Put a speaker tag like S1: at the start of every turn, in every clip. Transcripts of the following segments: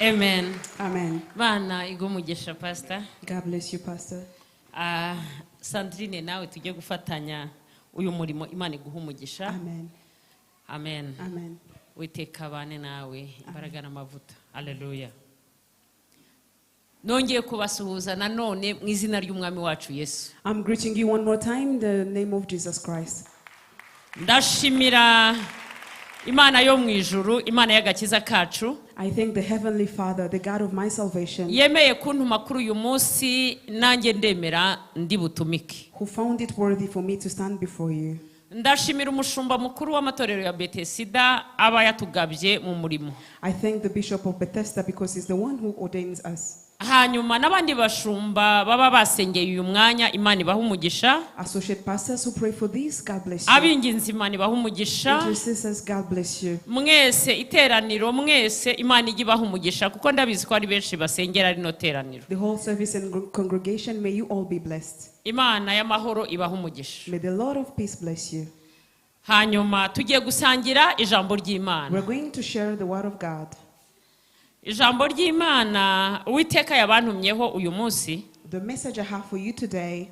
S1: Amen.
S2: Amen.
S1: Imana iguhe umugisha, Pastor.
S2: God bless you, Pastor.
S1: Ah, Sandrine, nawe tujye gufatanya uyu murimo, Imana iguha umugisha.
S2: Amen.
S1: Amen.
S2: Amen.
S1: Witeka abane nawe, imbaraga n'amavuta. Aleluya. Nongeye kubasuhuza nanone mu izina ry'Umwami wacu Yesu.
S2: I'm greeting you one more time in the name of Jesus Christ.
S1: Ndashimira Imana yo mu ijuru, Imana y'agakiza kacu,
S2: I thank the Heavenly Father, the God of my salvation,
S1: yemeye kuntuma kuri uyu munsi, nanjye ndemera ndi butumike.
S2: Who found it worthy for me to stand before you.
S1: Ndashimira umushumba mukuru w'amatorero ya Betesida aba yatugabye mu murimo.
S2: I thank the Bishop of Bethesda because he's the one who ordains us.
S1: Hanyuma n'abandi bashumba baba basengeye uyu mwanya, Imana ibaha umugisha.
S2: Associate pastors who pray for this, God bless you.
S1: Ab'inginzi, Imana ibaha umugisha.
S2: Intercessors, God bless you.
S1: Mwese, iteraniro mwese, Imana ijye ibaha umugisha, kuko ndabizi ko ari benshi basengera rino teraniro.
S2: The whole service and congregation, may you all be blessed.
S1: Imana y'amahoro ibaha umugisha.
S2: May the Lord of peace bless you.
S1: Hanyuma tugiye gusangira ijambo ry'Imana.
S2: We're going to share the word of God.
S1: Ijambo ry'Imana Uwiteka yabantumyeho uyu munsi
S2: The message I have for you today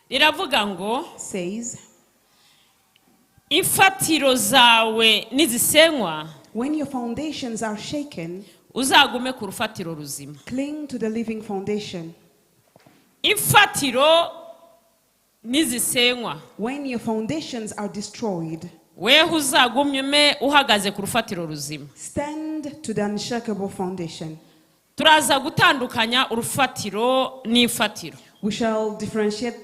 S1: riravuga ngo
S2: says,
S1: imfatiro zawe nizisenywa,
S2: when your foundations are shaken,
S1: uzagume ku rufatiro ruzima.
S2: Cling to the living foundation.
S1: Imfatiro nizisenywa,
S2: When your foundations are destroyed,
S1: weho uzagume uhagaze ku rufatiro ruzima.
S2: Stand to the unshakable foundation.
S1: Turaza gutandukanya urufatiro n'ifatiro.
S2: We shall differentiate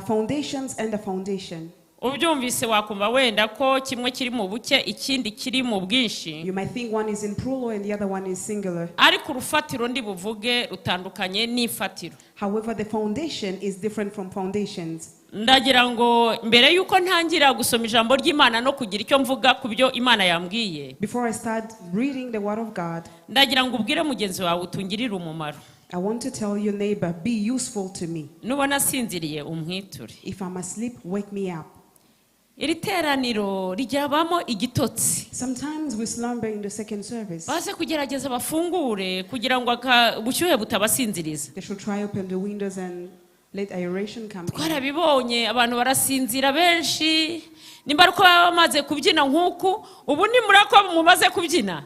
S2: foundations and a foundation.
S1: Ubyumvise wakumva wenda ko kimwe kiri mu buke, ikindi kiri mu bwinshi.
S2: You might think one is in plural and the other one is singular.
S1: Ariko urufatiro ndi buvuge rutandukanye n'ifatiro.
S2: However, the foundation is different from foundations.
S1: Ndagira ngo mbere y'uko ntangira gusoma ijambo ry'Imana no kugira icyo mvuga ku byo Imana yambwiye,
S2: Before I start reading the word of God,
S1: ndagira ngo ubwire mugenzi wawe utungirire umumaro.
S2: I want to tell your neighbor, be useful to me.
S1: Nubona asinziriye, umwiture.
S2: If I'm asleep, wake me up.
S1: Iri teraniro ryabamo igitotsi.
S2: Sometimes we slumber in the second service.
S1: Baze kugerageza bafungure kugira ngo ubushyuhe butabasinziriza.
S2: They should try open the windows and let aeration come in.
S1: Twarabibonye, abantu barasinzira benshi, nimba ari uko baba bamaze kubyina nk'uku ubu nimura ko mumaze kubyina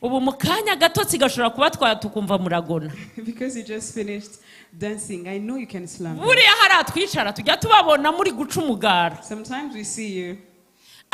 S1: ubu, mu kanya gatotsi gashobora kubatwara, tukumva muragona.
S2: Because you just finished dancing, I know you can slumber.
S1: Buriya hariya twicara tujya tubabona muri guca umugara.
S2: Sometimes we see you.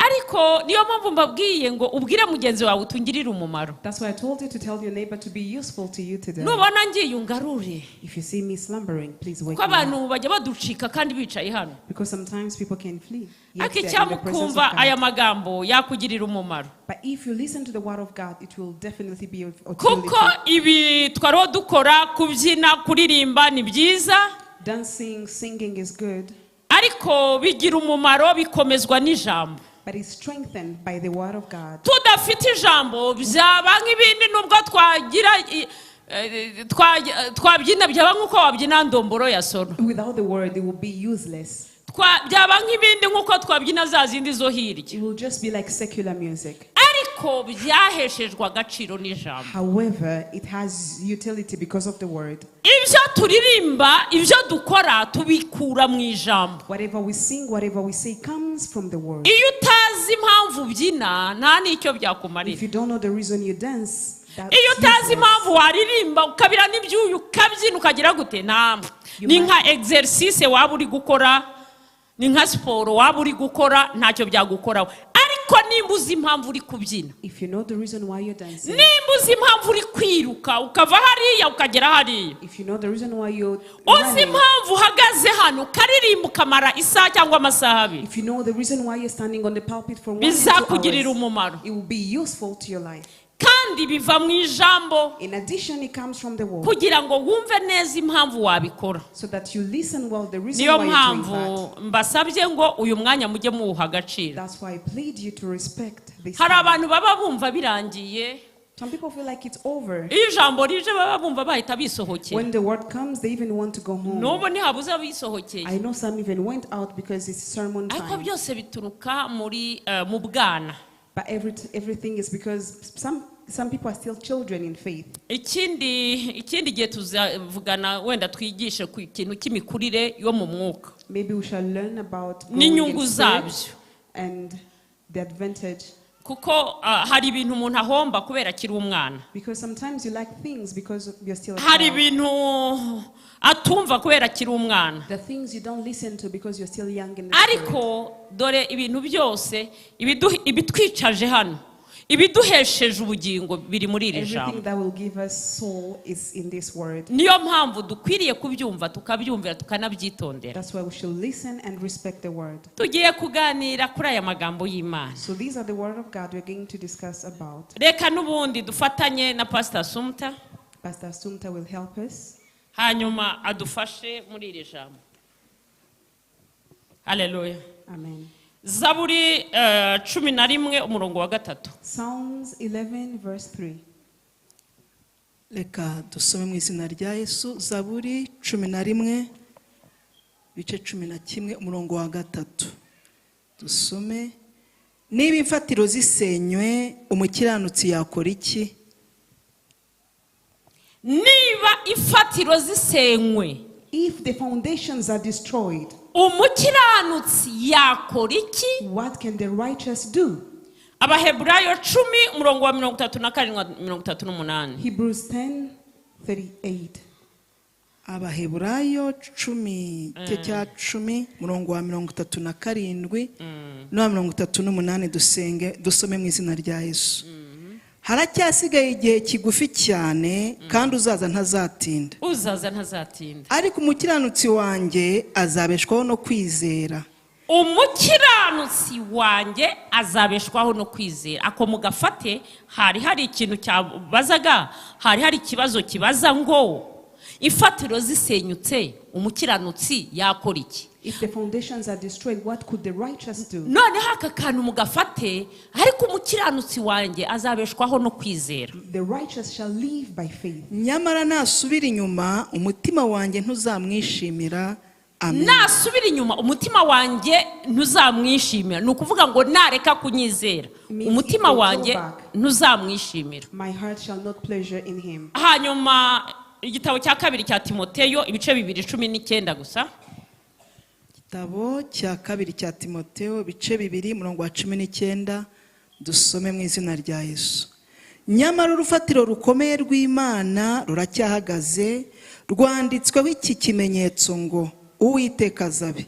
S1: Ariko niyo mpamvu mbabwiye ngo ubwire mugenzi wawe utungirire umumaro.
S2: That's why I told you to tell your neighbor to be useful to you today.
S1: Nubona ngiye, ungarure.
S2: If you see me slumbering, please wake
S1: Kuko
S2: me up.
S1: abantu bajya baducika kandi bicaye hano.
S2: Because sometimes people can flee. Yet
S1: Ariko
S2: they're in the presence of
S1: icyamukumva aya
S2: God.
S1: Magambo yakugirira umumaro.
S2: But if you listen to the word of God, it will definitely be of
S1: Kuko
S2: utility.
S1: Ibi twariho dukora, kubyina, kuririmba, ni byiza.
S2: Dancing, singing is good,
S1: Ariko bigira umumaro bikomezwa n'ijambo.
S2: But it's strengthened by the word of God.
S1: Tudafite ijambo byaba nk'ibindi, nubwo twagira twabyina, byaba nk'uko wabyina ndomboro ya soro.
S2: Without the word, it will be useless.
S1: Byaba nk'ibindi, nk'uko twabyina za zindi zo hirya.
S2: It will just be like secular music.
S1: Ariko byaheshejwe agaciro n'ijambo.
S2: However, it has utility because of the word.
S1: Ibyo turirimba, ibyo dukora, tubikura mu ijambo.
S2: Whatever we sing, whatever we say comes from the word.
S1: Iyo utazi impamvu ubyina, nta n'icyo byakumarira.
S2: If you don't know the reason you dance, that's
S1: Iyo utazi
S2: useless.
S1: Impamvu waririmba, ukabira n'ibyuya, ukabyina, ukagira gute, nta ni nka exercice waba uri gukora, ni nka siporo waba uri gukora, ntacyo byagukoraho. Ariko nimba uzi impamvu uri kubyina,
S2: If you know the reason why you're dancing,
S1: nimba uzi impamvu uri kwiruka ukava hariya ukagera hariya,
S2: if you know the reason why you're
S1: uzi
S2: running,
S1: impamvu uhagaze hano ukaririmba ukamara isaha cyangwa amasaha 2,
S2: if you know the reason why you're standing on the pulpit for 1 to 2
S1: bizakugirira
S2: hours,
S1: umumaro.
S2: It will be useful to your life.
S1: Kandi biva mu ijambo.
S2: In addition, it comes from the word
S1: Kugira ngo wumve neza impamvu wabikora.
S2: So that you listen well the reason
S1: Niyo
S2: why you're doing
S1: mpamvu
S2: that.
S1: mbasabye ngo uyu mwanya mujye muwuha agaciro.
S2: That's why I plead you to respect this
S1: Hari
S2: time.
S1: Abantu baba bumva birangiye.
S2: Some people feel like it's over.
S1: Iyo ijambo rije baba bumva bahita bisohokera.
S2: When the word comes, they even want to go home.
S1: N'ubu ntihabuze abisohokeye.
S2: I know some even went out because it's sermon
S1: Ariko
S2: time.
S1: byose bituruka muri mu bwana.
S2: But everything is because some Some people are still children in faith.
S1: Ikindi gihe tuzavugana wenda twigishe ku kintu cy'imikurire yo mu mwuka
S2: Maybe we shall learn about growing
S1: n'inyungu
S2: in spirit
S1: zabyo.
S2: And the advantage.
S1: Kuko hari ibintu umuntu ahomba kubera akiri umwana.
S2: Because sometimes you lack things because you're still a
S1: Hari
S2: child.
S1: Ibintu atumva kubera akiri umwana.
S2: The things you don't listen to because you're still young in the spirit.
S1: Ariko dore ibintu byose ibitwicaje hano ibiduhesheje ubugingo biri muri iri jambo.
S2: Everything that will give us soul is in this word.
S1: Niyo mpamvu dukwiriye kubyumva tukabyumvira tukanabyitondera.
S2: That's why we should listen and respect the word.
S1: Tugiye kuganira kuri aya magambo y'Imana.
S2: So these are the word of God we're going to discuss about.
S1: Reka n'ubundi dufatanye na Pasita Sumta.
S2: Pastor Sumta will help us.
S1: Hanyuma adufashe muri iri jambo. Haleluya.
S2: Amen.
S1: Zaburi 11 umurongo wa 3.
S2: Psalms 11, verse 3.
S3: Reka dusome mu izina rya Yesu. Zaburi 11 ibice 11 umurongo wa 3 dusome. Niba imfatiro zisenywe, umukiranutsi yakora iki?
S1: Niba imfatiro zisenywe,
S2: If the foundations are destroyed,
S1: umukiranutsi yakora iki?
S2: What can the righteous do?
S1: Abaheburayo 10 umurongo wa 37 38.
S2: Hebrews 10 38.
S3: Abaheburayo 10 igice cya 10 umurongo wa 37 n'uwa 38. Dusenge dusome mu izina rya Yesu. Haracyasigaye igihe kigufi cyane kandi uzaza ntazatinda.
S1: Uzaza ntazatinda.
S3: Ariko umukiranutsi wanjye azabeshwaho no kwizera.
S1: Umukiranutsi wanjye azabeshwaho no kwizera. Ako mugafate. Hari ikintu cyabazaga, hari ikibazo kibaza ngo imfatiro zisenyutse umukiranutsi yakora iki?
S2: If the foundations are destroyed, what could the righteous do?
S1: Noneho aka kantu mugafate. Ariko umukiranutsi wanjye azabeshwaho no kwizera.
S2: The righteous shall live by faith.
S3: Nyamara nasubira inyuma, umutima wanjye ntuzamwishimira. Amen.
S1: Nasubira inyuma umutima wanjye ntuzamwishimira. Ni ukuvuga ngo nareka kunyizera,
S2: Means
S1: umutima
S2: if they go
S1: wanjye
S2: back.
S1: ntuzamwishimira.
S2: My heart shall not pleasure in him.
S1: Hanyuma igitabo cya kabiri cya Timoteyo ibice 2 19 gusa.
S3: Igitabo cya kabiri cya Timoteo ibice 2 umurongo wa 19 dusome mu izina rya Yesu. Nyamara urufatiro rukomeye rw'Imana ruracyahagaze rwanditsweho iki kimenyetso ngo Uwiteka azabe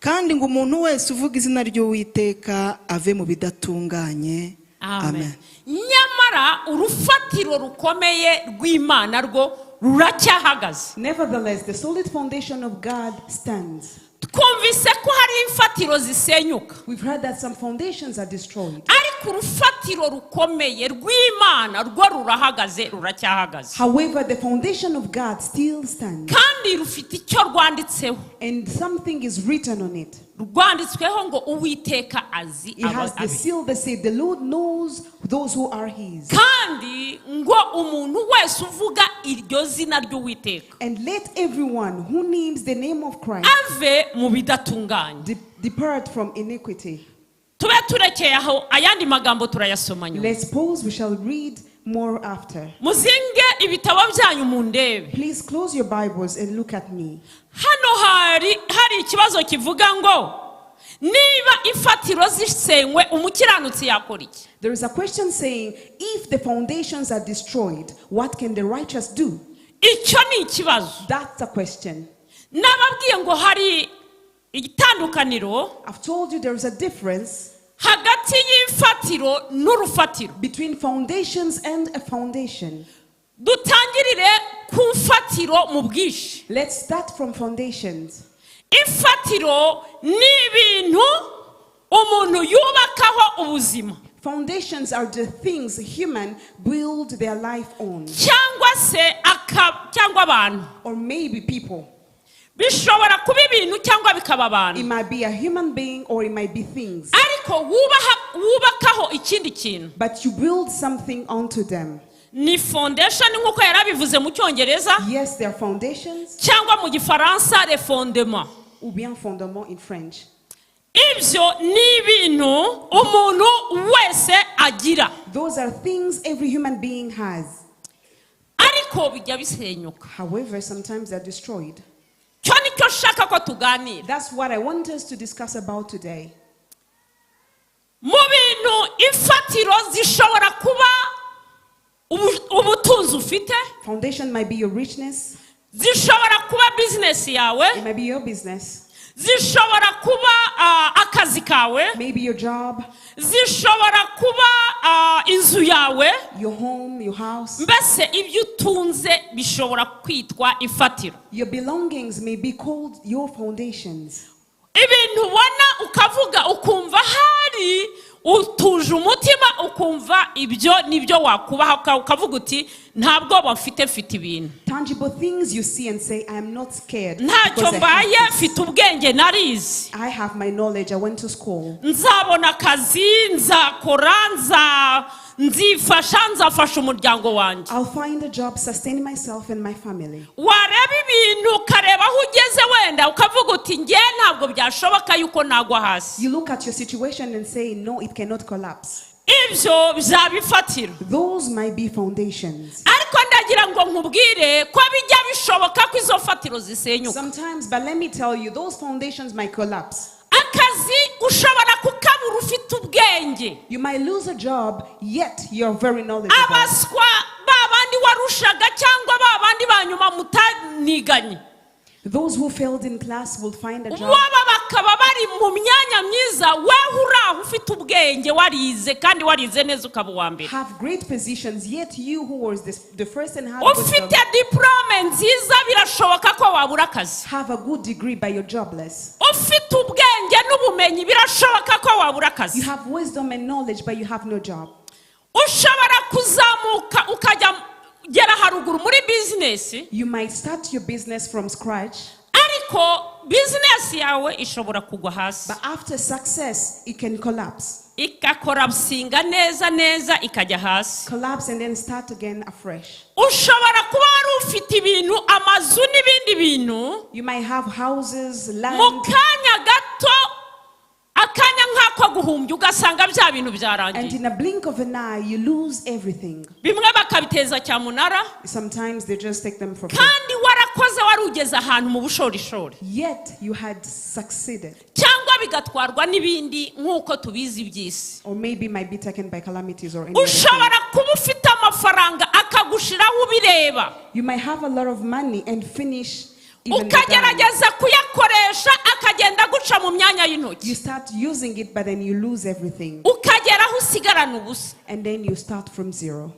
S3: kandi ngo umuntu wese uvuga izina ry'Uwiteka ave mu bidatunganye. Amen.
S1: Nyamara urufatiro rukomeye rw'Imana rwo ruracyahagaze.
S2: Nevertheless, the solid foundation of God stands.
S1: Twumvise ko hari imfatiro zisenyuka.
S2: We've heard that some foundations are destroyed.
S1: Ariko urufatiro rukomeye rw'Imana rwo rurahagaze, ruracyahagaze.
S2: However, the foundation of God still stands.
S1: Kandi rufite icyo rwanditseho.
S2: And something is written on it.
S1: Rwanditsweho ngo Uwiteka azi
S2: It has the
S1: abe.
S2: Seal that says, "The Lord knows those who are his."
S1: Kandi ngo umuntu wese uvuga iryo zina ry'Uwiteka
S2: And let everyone who names the name of Christ
S1: ave mu bidatunganye.
S2: Depart from iniquity.
S1: Tube turekeye aho, ayandi magambo turayasoma nyuma.
S2: Let's pause, we shall read more after.
S1: Muzinge ibitabo byanyu mu ndebe.
S2: Please close your Bibles and look at me.
S1: Hano hari ikibazo kivuga ngo niba imfatiro zisenywe umukiranutsi yakora iki?
S2: There is a question saying, if the foundations are destroyed, what can the righteous do?
S1: Icyo ni ikibazo.
S2: That's a question.
S1: Nababwiye ngo hari itandukaniro
S2: I've told you there is a difference
S1: hagati y'imfatiro n'urufatiro.
S2: Between foundations and a foundation.
S1: Dutangirire ku mfatiro mu bwinshi.
S2: Let's start from foundations.
S1: Imfatiro ni ibintu umuntu yubakaho ubuzima.
S2: Foundations are the things human build their life on,
S1: cyangwa se cyangwa abantu.
S2: Or maybe people.
S1: Bishobora kuba ibintu cyangwa bikaba abantu.
S2: It might be a human being or it might be things.
S1: Ariko wubakaho ikindi kintu.
S2: But you build something onto them.
S1: Ni foundation nk'uko yari abivuze mu Cyongereza.
S2: Yes, there are foundations,
S1: cyangwa mu Gifaransa le fondement.
S2: Ou bien fondement in French.
S1: Ibyo ni ibintu umuntu wese agira.
S2: Those are things every human being has.
S1: Ariko bijya bisenyuka.
S2: However, sometimes they're destroyed.
S1: Cyo nicyo nshaka ko tuganira.
S2: That's what I want us to discuss about today.
S1: Mu bintu imfatiro zishobora kuba ubutunzi ufite.
S2: Foundation might be your richness,
S1: Zishobora kuba bizinesi yawe.
S2: It might be your business,
S1: Zishobora kuba akazi kawe.
S2: Maybe your job,
S1: Zishobora kuba inzu yawe.
S2: Your home, your house.
S1: Mbese ibyo utunze bishobora kwitwa imfatiro.
S2: Your belongings may be called your foundations.
S1: Ibintu ubona ukavuga ukumva hari utuje umutima ukumva ibyo nibyo wakubaha ukavuga uti nta bwoba mfite mfite ibintu.
S2: Tangible things you see and say, I am not scared
S1: Ntacyo
S2: because I
S1: mbaye
S2: have this.
S1: mfite ubwenge narize.
S2: I have my knowledge. I went to school.
S1: Nzabona akazi nzakora nza nzifasha nzafasha umuryango wanjye.
S2: I'll find a job, sustain myself and my family.
S1: Wareba ibintu ukareba aho ugeze wenda ukavuga uti nge ntabwo byashoboka yuko nagwa hasi.
S2: You look at your situation and say, no, it cannot collapse.
S1: Ibyo byaba imfatiro.
S2: Those might be foundations.
S1: Ariko ndagira ngo nkubwire ko bijya bishoboka ko izo fatiro zisenyuka.
S2: Sometimes, but let me tell you, those foundations might collapse.
S1: Akazi ushobora kukabura ufite ubwenge.
S2: You might lose a job, yet you're very knowledgeable.
S1: Abaswa ba bandi warushaga cyangwa ba bandi ba nyuma mutaniganye.
S2: Those who failed in class will find a job.
S1: Waba bakaba bari mu myanya myiza weho uri aho ufite ubwenge warize kandi warize neza ukaba uwa mbere.
S2: Have great positions, yet you who was the first and had wisdom,
S1: Ufite diporome nziza birashoboka ko wabura akazi.
S2: Have a good degree, but you're jobless.
S1: Ufite ubwenge n'ubumenyi birashoboka ko wabura akazi.
S2: You have wisdom and knowledge, but you have no job.
S1: Ushobora kuzamuka ukajya gera haruguru muri bizinesi.
S2: You might start your business from scratch,
S1: Ariko bizinesi yawe ishobora kugwa hasi.
S2: But after success, it can collapse.
S1: Igakorapsinga neza neza ikajya hasi.
S2: Collapse and then start again afresh.
S1: Ushobora kuba wari ufite ibintu amazu n'ibindi bintu.
S2: You might have houses,
S1: Mu
S2: land,
S1: kanya gato akanya nk'ako guhumbya ugasanga bya bintu
S2: and
S1: byarangiye.
S2: In a blink of an eye, you lose everything.
S1: Bimwe bakabiteza cyamunara.
S2: Sometimes they just take them for free.
S1: Kandi warakoze wari ugeze ahantu mu bushorishori.
S2: Yet you had succeeded.
S1: Cyangwa bigatwarwa n'ibindi nk'uko tubizi by'isi.
S2: Or maybe might be taken by calamities or any other thing.
S1: Ushobora kuba ufite amafaranga akagushiraho ubireba.
S2: You might have a lot of money and finish even the dime.
S1: Ukagerageza kuyakoresha akagenda aguca mu myanya y'intoki.
S2: You start using it, but then you lose everything.
S1: Ukagera aho usigarana ubusa.
S2: And then you start from zero.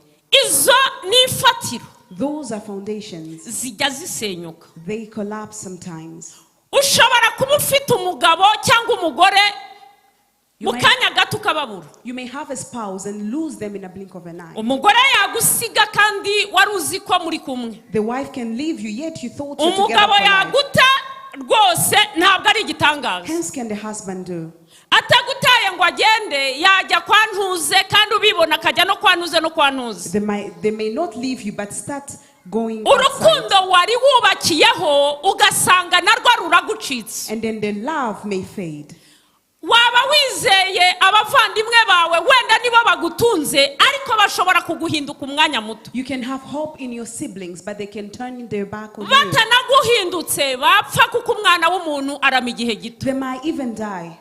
S1: Izo ni imfatiro.
S2: Those are foundations.
S1: Zijya zisenyuka.
S2: They collapse sometimes.
S1: Ushobora kuba ufite umugabo cyangwa umugore
S2: You
S1: mu
S2: might,
S1: kanya gato ukababura.
S2: You may have a spouse and lose them in a blink of an eye.
S1: Umugore yagusiga kandi wari uzi ko muri kumwe.
S2: The wife can leave you, yet you thought you're together
S1: Umugabo
S2: for life.
S1: yaguta rwose ntabwo ari igitangaza.
S2: Hence can the husband do.
S1: Atagutaye ngo agende yajya kwa ntuze kandi ubibona akajya no kwa ntuze no kwa ntuze.
S2: They may not leave you, but start going outside.
S1: Urukundo wari wubakiyeho ugasanga narwo ruragucitse.
S2: And then the love may fade.
S1: Waba wizeye abavandimwe bawe wenda nibo bagutunze ariko bashobora kuguhinduka umwanya muto.
S2: You can have hope in your siblings, but they can turn their back on you.
S1: Batanaguhindutse bapfa kuko umwana w'umuntu arama igihe gito.
S2: They might even die.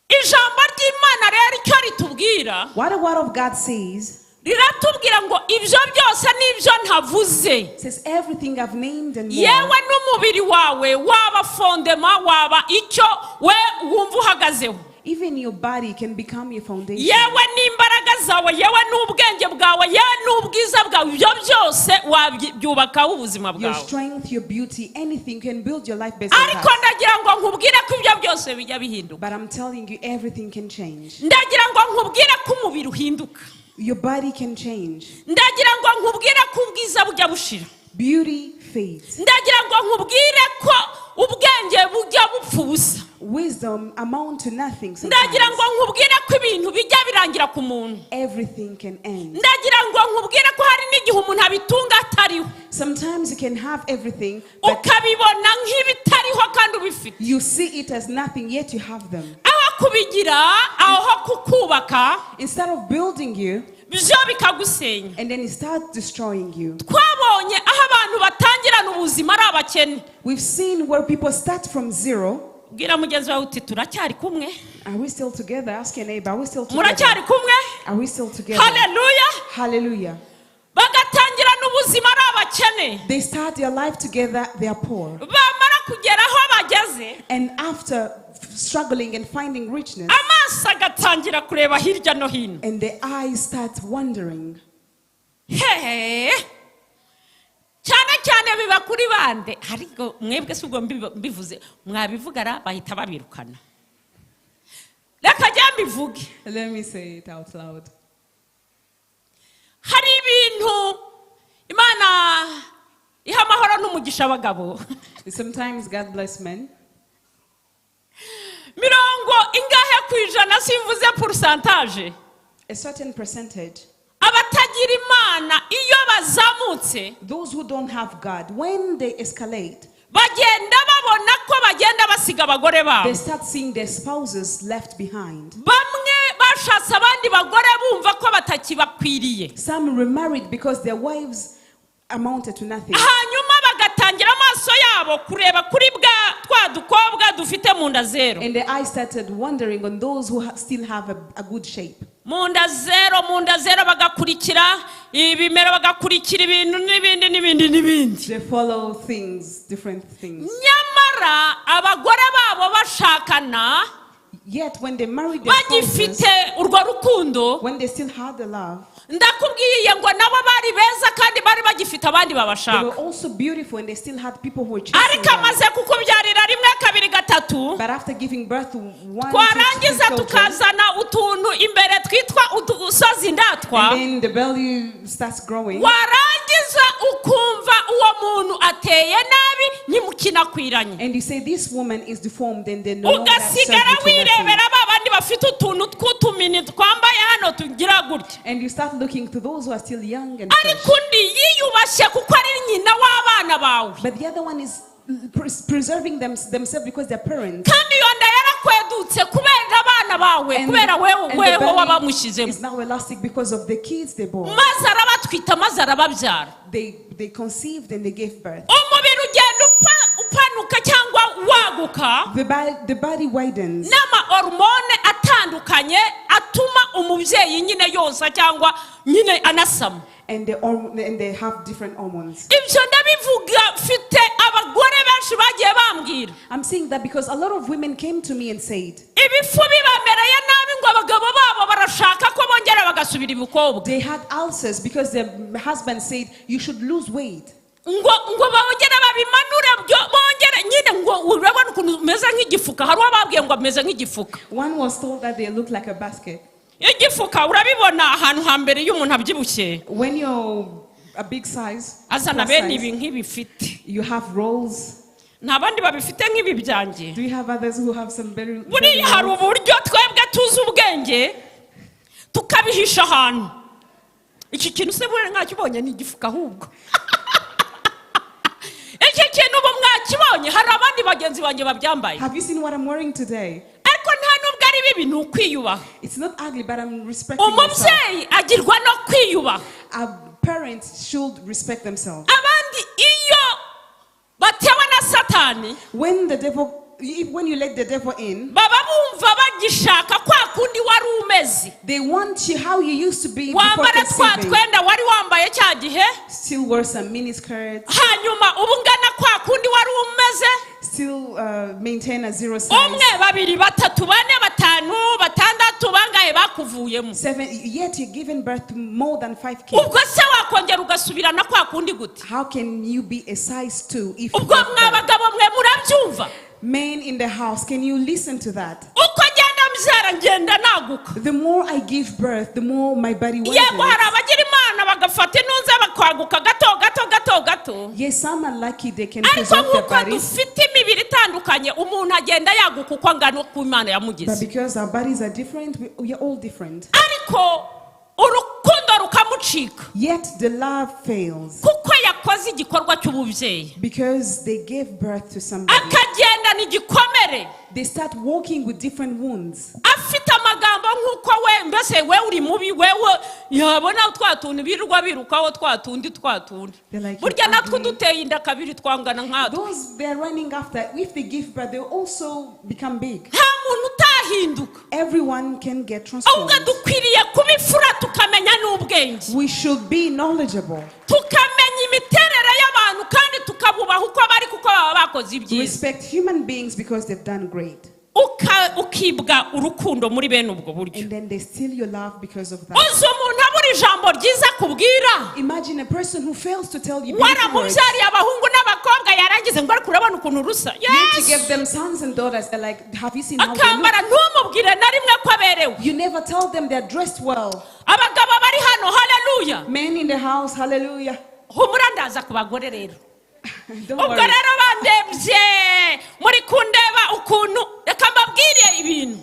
S1: Ijambo ry'Imana rero icyo ritubwira,
S2: What the word of God says,
S1: riratubwira ngo ibyo byose n'ibyo ntavuze,
S2: says everything I've named and more.
S1: Yewe n'umubiri wawe waba fondement waba icyo we wumva uhagazeho.
S2: Even your body can become your foundation.
S1: Yewe n'imbaraga zawe yewe n'ubwenge bwawe yewe n'ubwiza bwawe ibyo byose wabyubakaho ubuzima
S2: Your
S1: bwawe.
S2: Strength, your beauty, anything can build your life based on
S1: Ariko
S2: that.
S1: ndagira ngo nkubwire ko ibyo byose bijya bihinduka.
S2: But I'm telling you, everything can change.
S1: Ndagira ngo nkubwire ko umubiri uhinduka.
S2: Your body can change.
S1: Ndagira ngo nkubwire ko ubwiza bujya bushira.
S2: Beauty fades.
S1: Ndagira ngo nkubwire ko ubwenge bujya bupfa ubusa.
S2: Wisdom amount to nothing
S1: Ndagira
S2: sometimes.
S1: ngo nkubwire ko ibintu bijya birangira ku muntu.
S2: Everything can end.
S1: Ndagira ngo nkubwire ko hari n'igihe umuntu abitunga atariho.
S2: Sometimes you can have everything, but
S1: Ukabibona nk'ibitariho kandi ubifite.
S2: You see it as nothing, yet you have them.
S1: Aho kubigira, aho kukubaka,
S2: Instead of building you,
S1: byo bikagusenya.
S2: And then it starts destroying you.
S1: Twabonye aho abantu batangirana ubuzima ari abakene.
S2: We've seen where people start from zero.
S1: Bwira mugenzi wawe uti turacyari kumwe.
S2: Are we still together? Ask your neighbor. Are we still together?
S1: Muracyari kumwe?
S2: Are we still together?
S1: Haleluya.
S2: Hallelujah.
S1: Bagatangirana ubuzima ari abakene.
S2: They start their life together, they are poor.
S1: Bamara kugera aho bageze,
S2: And after struggling and finding richness,
S1: amaso agatangira kureba hirya no hino.
S2: And the eyes start wandering.
S1: Hehe, cyane cyane biba kuri bande? Ariko mwebwe si ubwo mbivuze mwabivugara bahita babirukana. Reka njye mbivuge.
S2: Let me say it out loud.
S1: Hari ibintu Imana iha amahoro n'umugisha abagabo.
S2: Sometimes God bless men.
S1: Mirongo ingahe ku ijana, simvuze pourcentage,
S2: A certain percentage.
S1: Abatagira Imana iyo bazamutse,
S2: Those who don't have God, when they escalate,
S1: bagenda babona ko bagenda basiga abagore babo.
S2: They start seeing their spouses left behind.
S1: Bamwe bashatse abandi bagore bumva ko batakibakwiriye.
S2: Some remarried because their wives amounted to nothing.
S1: Hanyuma bagatangira amaso yabo kureba kuri bwa twa dukobwa dufite mu nda zero.
S2: And their eyes started wandering on those who still have a good shape.
S1: Mu nda zero, mu nda zero, bagakurikira ibimera, bagakurikira ibintu n'ibindi n'ibindi n'ibindi.
S2: They follow things, different things.
S1: Nyamara abagore babo bashakana,
S2: Yet when they married their spouses,
S1: bagifite urwo rukundo,
S2: when they still had the love,
S1: ndakubwiye ngo nabo bari beza kandi bari bagifite abandi
S2: they
S1: babashaka.
S2: Were also beautiful and they still had people who were chasing
S1: Ariko
S2: them.
S1: Amaze kukubyarira rimwe, kabiri, gatatu,
S2: But after giving birth to one, two, three
S1: twarangiza
S2: children,
S1: tukazana utuntu imbere twitwa udusozi ndatwa,
S2: and then the belly starts growing.
S1: Warangiza ukumva uwo muntu ateye nabi ntimukinakwiranye.
S2: And you say this woman is deformed and they no longer serve
S1: Ugasigara
S2: you to nothing.
S1: wirebera ba bandi bafite utuntu tw'utumini twambaye hano tugira gutya.
S2: And you start looking to those who are still young and fresh.
S1: Ariko undi yiyubashye kuko ari nyina w'abana bawe.
S2: But the other one is preserving themselves because they're parents.
S1: Kandi iyo nda yarakwedutse kubera abana bawe, kubera wewe
S2: And the
S1: weho
S2: belly
S1: wabamushyizemo.
S2: Is now elastic because of the kids they bore.
S1: Maze arabatwita maze arababyara.
S2: They conceived and they gave birth.
S1: Umubiri ugenda upanuka cyangwa waguka.
S2: The body widens.
S1: N'ama hormone atandukanye atuma umubyeyi nyine yosa cyangwa nyine anasama.
S2: And they have different hormones.
S1: Ibyo ndabivuga mfite abagore benshi bagiye bambwira.
S2: I'm saying that because a lot of women came to me and said
S1: Ibifu bibamereye nabi ngo abagabo babo barashaka ko bongera bagasubira ibukobwa.
S2: They had ulcers because their husband said you should lose weight.
S1: Ngo ngo bongere babimanure byo bongere nyine ngo urabona ukuntu umeze nk'igifuka. Hari uwo babwiye ngo ameze nk'igifuka.
S2: One was told that they looked like a basket.
S1: Igifuka urabibona ahantu hambere iyo umuntu abyibushye,
S2: When you're a big size,
S1: azana
S2: plus
S1: bene
S2: size,
S1: ibi nk'ibifite.
S2: You have rolls.
S1: Nta bandi babifite nk'ibi byanjye.
S2: Do you have others who have some very, very
S1: Buriya hari
S2: rolls?
S1: Uburyo twebwe tuzi ubwenge tukabihisha ahantu. Iki kintu se buriya mwakibonye? Ni igifuka ahubwo iki kintu ubu mwakibonye? Hari abandi bagenzi banjye babyambaye.
S2: Have you seen what I'm wearing today?
S1: Ariko nta nubwo ari bibi, ni ukwiyubaha.
S2: It's not ugly, but I'm respecting myself.
S1: Umubyeyi agirwa no kwiyubaha.
S2: A parent should respect themselves.
S1: Abandi iyo batewe na Satani,
S2: When the devil, if, when you let the devil in,
S1: baba bumva bagishaka kwa kundi wari umeze.
S2: They want you how you used to be before
S1: Wambara twa
S2: conceiving.
S1: twenda wari wambaye cya gihe.
S2: Still wear some miniskirts.
S1: Hanyuma uba ungana kwa kundi wari umeze.
S2: Still maintain a zero size.
S1: Umwe, babiri, batatu, bane, batanu, batandatu, bangahe bakuvuyemo.
S2: Seven. Yet you're giving birth to more than five kids.
S1: Ubwo se wakongera ugasubirana kwa kundi gute?
S2: How can you be a size 2 if you
S1: Ubwo
S2: give birth?
S1: mwa bagabo mwe murabyumva?
S2: Men in the house, can you listen to that?
S1: Uko ngenda mbyara ngenda naguka.
S2: The more I give birth, the more my body
S1: Yego hari
S2: widens.
S1: Abagira Imana bagafata intuza bakwaguka gato gato gato gato.
S2: Yes, some are lucky they can
S1: Ariko
S2: preserve their
S1: nk'uko
S2: bodies.
S1: Dufite imibiri itandukanye, umuntu agenda yaguka uko angana uko Imana
S2: But
S1: yamugize.
S2: Because our bodies are different, we are all different.
S1: Ariko urukundo rukamucika.
S2: Yet the love fails.
S1: Kuko yakoze igikorwa cy'ububyeyi,
S2: Because they gave birth to somebody.
S1: Akagendana igikomere,
S2: They start walking with different wounds.
S1: Afite amagambo nk'uko we mbese we uri mubi, wewe yabona twa tuntu birirwa birukaho, twa tundi twa tundi.
S2: They're like,
S1: Burya natwe
S2: "Ugly."
S1: duteye inda kabiri twangana nkatwo.
S2: Those they're running after, if they give birth, they also become big.
S1: Nta muntu utahinduka.
S2: Everyone can get
S1: Ahubwo
S2: transformed.
S1: dukwiriye kuba imfura, tukamenya n'ubwenge,
S2: We should be knowledgeable.
S1: Tukamenya imiterere y'abantu kandi tukabubaha uko bari kuko baba bakoze ibyiza.
S2: Respect human beings because they've done great.
S1: Ukibwa urukundo muri bene ubwo buryo.
S2: And then they steal your love because of that.
S1: Uzi umuntu abura ijambo ryiza akubwira,
S2: Imagine a person who fails to tell you beautiful words.
S1: Waramubyariye abahungu n'abakobwa, yarangize ngo ariko urabona ukuntu rusa.
S2: You need to
S1: Yes!
S2: give them sons and daughters. They're like, "Have you seen how they
S1: Akambara,
S2: look?"
S1: ntumubwire na rimwe ko aberewe.
S2: You never tell them they're dressed well.
S1: Abagabo bari hano, haleluya.
S2: Men in the house, hallelujah.
S1: Humura, ndaza ku bagore rero.
S2: Don't
S1: Ubwo
S2: worry.
S1: rero bandebye, muri kundeba ukuntu, reka mbabwire ibintu.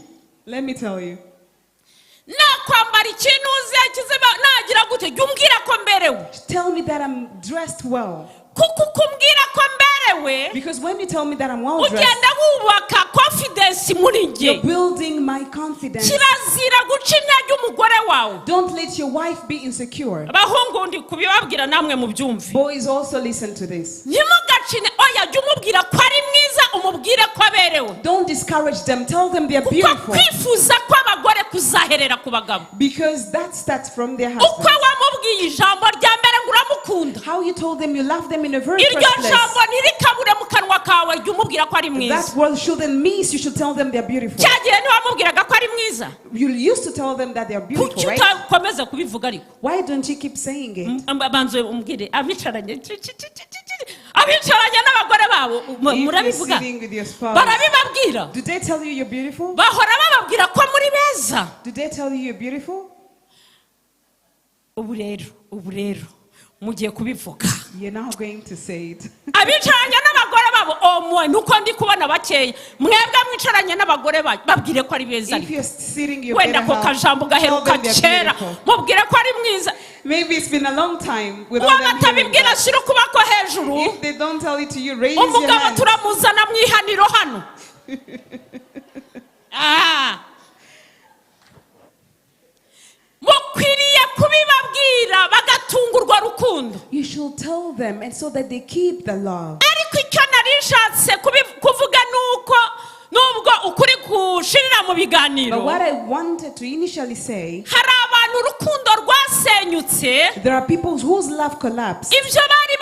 S2: Let me tell you.
S1: Nakwambara ikintu uze kizima, nagira gute, jya umbwira ko mberewe.
S2: Tell me that I'm dressed well.
S1: Kuko uko umbwira ko mberewe,
S2: Because when you tell me that I'm well dressed,
S1: ugenda wubaka confidence muri njye.
S2: you're building my confidence.
S1: Kirazira guca intege umugore wawe.
S2: Don't let your wife be insecure.
S1: Abahungu, ndi kubibabwira namwe mubyumve.
S2: Boys, also listen to this.
S1: Ntimugacine, oya, jya umubwira ko ari mwiza, umubwire ko aberewe.
S2: Don't discourage them. Tell them they're
S1: Kuko
S2: beautiful.
S1: kwifuza kw'abagore kuzaherera ku bagabo.
S2: Because that starts from their
S1: Uko
S2: husband.
S1: wamubwiye ijambo rya mbere ngo uramukunda,
S2: How you told them you love them in the very
S1: iryo
S2: first place.
S1: Jambo ntirikabure mu kanwa kawe, jya umubwira ko ari mwiza.
S2: That word shouldn't miss. You should tell them they're beautiful.
S1: Cya gihe ntiwamubwiraga ko ari mwiza?
S2: You used to tell them that they're beautiful,
S1: Kuki
S2: right?
S1: utakomeza kubivuga ariko?
S2: Why don't you keep saying it?
S1: Banza umbwire, abicaranye abicaranye n'abagore babo,
S2: If you're
S1: murabivuga?
S2: sitting with your spouse,
S1: Barabibabwira?
S2: do they tell you you're beautiful?
S1: Bahora bababwira ko muri beza?
S2: Do they tell you you're beautiful?
S1: Ubu rero mugiye kubivuga.
S2: You're now going to say it.
S1: Abicaranye n'abagore babo omwe, nuko ndi kubona bakeya, mwebwe mwicaranye n'abagore banyu, babwire ko ari beza.
S2: If you're sitting, you
S1: Wenda
S2: better
S1: ako kajambo
S2: have, tell
S1: gaheruka
S2: them they're
S1: kera,
S2: beautiful.
S1: mubwire ko ari mwiza.
S2: Maybe it's been a long time without them hearing
S1: Uwo batabibwira,
S2: that.
S1: ashyira ukuboko hejuru.
S2: If they don't tell it to you, raise your
S1: Umugabo
S2: hand.
S1: turamuzana mu ihaniro hano. Ah. Mukwiriye kubibabwira bagatungurwa rukundo.
S2: You should tell them, and so that they keep the love.
S1: Ariko icyo nari nshatse kuvuga ni uko nubwo ukuri gushirira mu biganiro,
S2: But what I wanted to initially say,
S1: hari abantu urukundo rwasenyutse.
S2: There are people whose love collapsed.
S1: Ibyo bari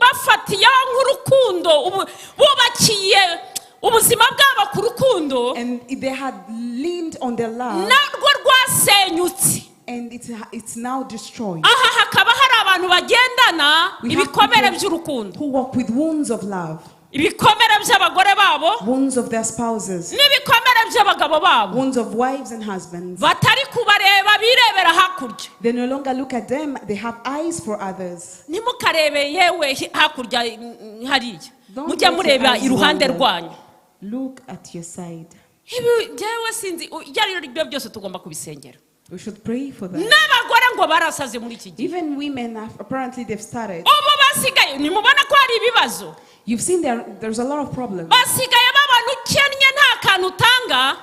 S1: bafatiyeho nk'urukundo, bubakiye ubuzima bwabo ku rukundo,
S2: And they had leaned on their love,
S1: narwo rwasenyutse.
S2: And it's now destroyed.
S1: Aha hakaba hari abantu bagendana
S2: We have
S1: ibikomere
S2: people
S1: by'urukundo,
S2: who walk with wounds of love,
S1: ibikomere by'abagore babo,
S2: wounds of their spouses,
S1: n'ibikomere by'abagabo babo,
S2: wounds of wives and husbands.
S1: Batari kubareba, birebera hakurya.
S2: They no longer look at them, they have eyes for others.
S1: Ntimukarebe yewe hakurya hariya,
S2: Don't
S1: mujye
S2: let your
S1: mureba
S2: eyes
S1: iruhande
S2: wander.
S1: rwanyu.
S2: Look at your side.
S1: Ibi njyewe sinzi, ibyo ari byo byose tugomba kubisengera.
S2: We should pray for them.
S1: N'abagore ngo barasaze muri iki gihe.
S2: Even women, apparently, they've started.
S1: Ubu basigaye, ntimubona ko hari ibibazo?
S2: You've seen there's a lot of problems.
S1: Basigaye babona ukennye, nta kantu utanga,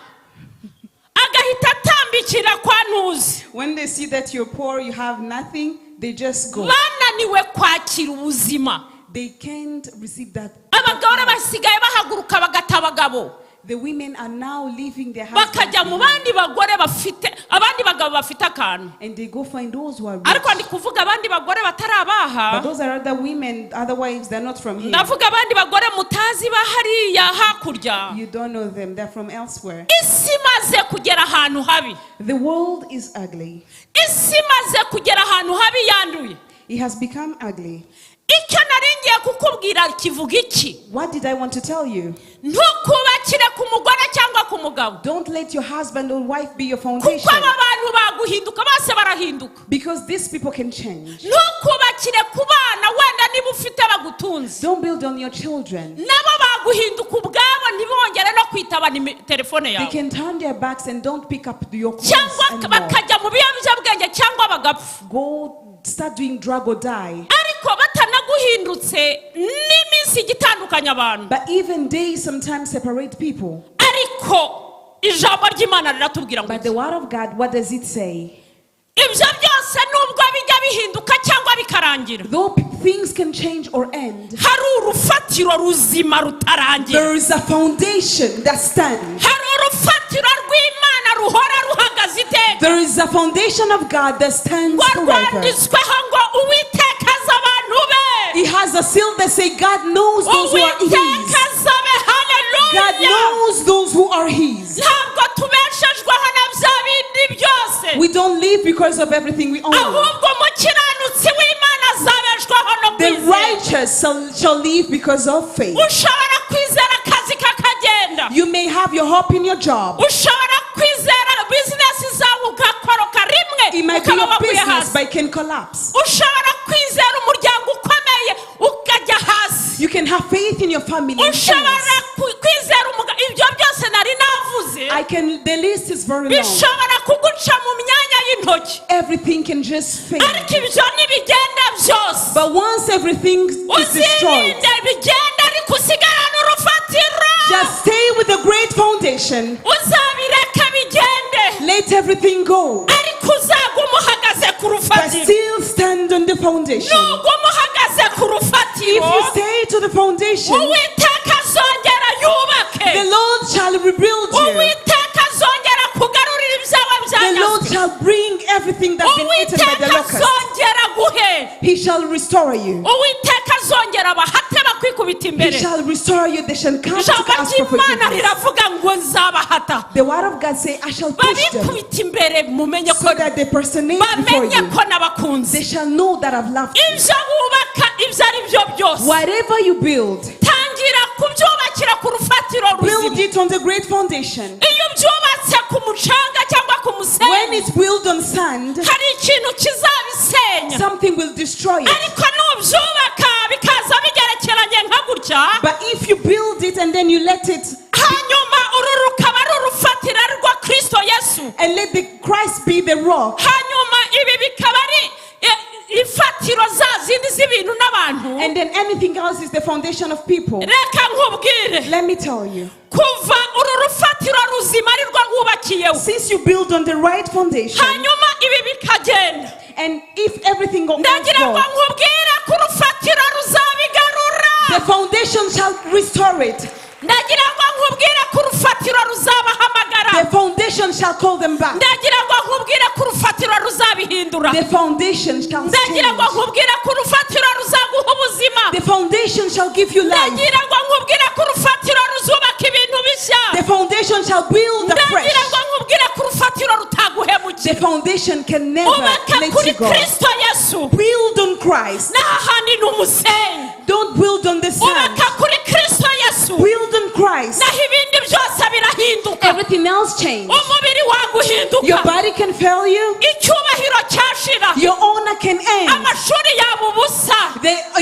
S1: agahita atambikira kwa ntuzi.
S2: When they see that you're poor, you have nothing, they just go.
S1: Bananiwe kwakira ubuzima.
S2: They can't receive that.
S1: Abagore basigaye bahaguruka bagata abagabo,
S2: The women are now leaving their husbands
S1: bakajya mu
S2: behind,
S1: bandi bagore bafite, abandi bagabo bafite akantu.
S2: And they go find those who are rich.
S1: Ariko ndi kuvuga abandi bagore batari abaha.
S2: But those are other women, other wives, they're not from here.
S1: Ndavuga abandi bagore mutazi ba hariya hakurya.
S2: You don't know them, they're from elsewhere.
S1: Isi imaze kugera ahantu habi.
S2: The world is ugly.
S1: Isi imaze kugera ahantu habi, yanduye.
S2: It has become ugly.
S1: Icyo nari ngiye kukubwira kivuga iki?
S2: What did I want to tell you?
S1: Ntukubakire ku mugore cyangwa ku mugabo,
S2: Don't let your husband or wife be your
S1: kuko
S2: foundation.
S1: aba bantu baguhinduka, bose barahinduka.
S2: Because these people can change.
S1: Ntukubakire ku bana, wenda niba ufite bagutunze.
S2: Don't build on your children.
S1: Nabo baguhinduka ubwabo, ntibongere no kwitaba telefone
S2: They
S1: yawe,
S2: can turn their backs and don't pick up your calls
S1: cyangwa
S2: anymore.
S1: bakajya mu biyobyabwenge cyangwa bagapfa.
S2: Go start doing drug or die.
S1: Ariko batanaguhindukiye. bihindutse, n'iminsi ijya itandukanya abantu.
S2: But even days sometimes separate people.
S1: Ariko ijambo ry'Imana riratubwira ngo
S2: But the word of God, what does it say?
S1: Ibyo byose nubwo bijya bihinduka cyangwa bikarangira,
S2: Though things can change or end,
S1: hari urufatiro ruzima rutarangira.
S2: There is a foundation that stands.
S1: Hari urufatiro rw'Imana ruhora ruhagaze iteka.
S2: There is a foundation of God that stands
S1: Ngo
S2: forever.
S1: rwanditsweho ngo Uwiteka azi abantu be.
S2: It has a seal that say God knows those who are His.
S1: Uwiteka azabe.
S2: God
S1: Haleluya.
S2: Knows those who are His.
S1: Ntabwo tubeshejweho na bya bindi byose,
S2: We don't live because of everything we own.
S1: Ahubwo umukiranutsi w'Imana azabeshwaho no
S2: The
S1: kwizera.
S2: Righteous shall live because of faith.
S1: Ushobora kwizera akazi kakagenda.
S2: You may have your hope in your job.
S1: Ushobora kwizera bizinesi zawe ugakoroka rimwe,
S2: It might be
S1: ukaba
S2: your
S1: waguye
S2: business,
S1: hasi.
S2: but it can collapse.
S1: Ushobora kwizera umuryango ukomeye ukajya hasi.
S2: You can have faith in your family and
S1: Ushobora
S2: ends.
S1: Kwizera ibyo byose nari navuze
S2: I can, the list is very long.
S1: Bishobora kuguca mu myanya y'intoki.
S2: Everything can just fail.
S1: Ariko ibyo nibigenda byose,
S2: But once everything is destroyed,
S1: uzirinde bigenda ariko usigarane urufatiro.
S2: Just stay with the great foundation.
S1: Uzabireka bigende,
S2: Let everything go.
S1: Ariko uzaguma uhagaze ku
S2: But
S1: rufatiro.
S2: Still stand on the foundation.
S1: Nuguma uhagaze ku
S2: If
S1: rufatiro,
S2: you stay to the foundation,
S1: Uwiteka azongera yubake.
S2: The Lord shall rebuild you.
S1: Uwiteka azongera kugarurira ibyawe
S2: The Lord
S1: byanyazwe.
S2: Shall bring everything that's been eaten by the
S1: Uwiteka
S2: locust.
S1: Azongera guhe.
S2: He shall restore you.
S1: Uwiteka azongera abahate bakwikubita
S2: He
S1: imbere.
S2: Shall restore you. They shall come to
S1: Ijambo
S2: ask for
S1: ry'Imana
S2: forgiveness.
S1: riravuga ngo nzabahata
S2: The word of God say, I shall push them
S1: babikubita imbere mumenye ko
S2: so that they personate before
S1: bamenye
S2: you.
S1: Ko nabakunze.
S2: They shall know that I've loved you.
S1: Ibyo wubaka ibyo ari byo byose,
S2: Whatever you build,
S1: tangira kubyubakira ku rufatiro
S2: build
S1: ruzima.
S2: It on the great foundation.
S1: Iyo ubyubatse ku mucanga cyangwa ku
S2: When
S1: musenyi,
S2: it's built on sand,
S1: hari ikintu kizabisenya.
S2: Something will destroy it.
S1: Ariko nubyubaka bikaza bigerekeranye nka gutya,
S2: But if you build it and then you let it
S1: hanyuma uru rukaba ari urufatiro rwa Kristo Yesu,
S2: and let the Christ be the rock,
S1: hanyuma ibi bikaba ari ifatiro za zindi z'ibintu n'abantu,
S2: and then anything else is the foundation of people.
S1: Reka nkubwire,
S2: Let me tell you,
S1: kuva uru rufatiro ruzima ari rwo rwubakiyeho,
S2: since you build on the right foundation,
S1: hanyuma ibi bikagenda,
S2: and if everything goes
S1: ndagira ngo
S2: well,
S1: nkubwire ko urufatiro ruzabigarura.
S2: The foundation shall restore it.
S1: Ndagira ngo nkubwire ko urufatiro ruzabahamagara.
S2: The foundation shall call them back.
S1: Ndagira ngo nkubwire ko urufatiro ruzabihindura.
S2: The foundation shall
S1: Ndagira ngo
S2: change.
S1: Nkubwire ko urufatiro ruzaguha ubuzima.
S2: The foundation shall give you life.
S1: Ndagira ngo nkubwire ko urufatiro ruzubaka ibintu bishya.
S2: The foundation shall build afresh.
S1: Ndagira ngo nkubwire ko urufatiro rutaguhemukira.
S2: The foundation can never
S1: Ubaka
S2: let
S1: kuri
S2: you go.
S1: Kristo Yesu.
S2: Build on Christ.
S1: N'ahandi ni umusenyi.
S2: Don't build on the sand.
S1: Ubaka kuri Kristo Yesu.
S2: Build on Christ.
S1: Naho ibindi byose birahinduka.
S2: Everything else changes.
S1: Umubiri waguhinduka.
S2: Your body can fail you.
S1: Icyubahiro cyashira.
S2: Your honor can end.
S1: Amashuri yaba ubusa.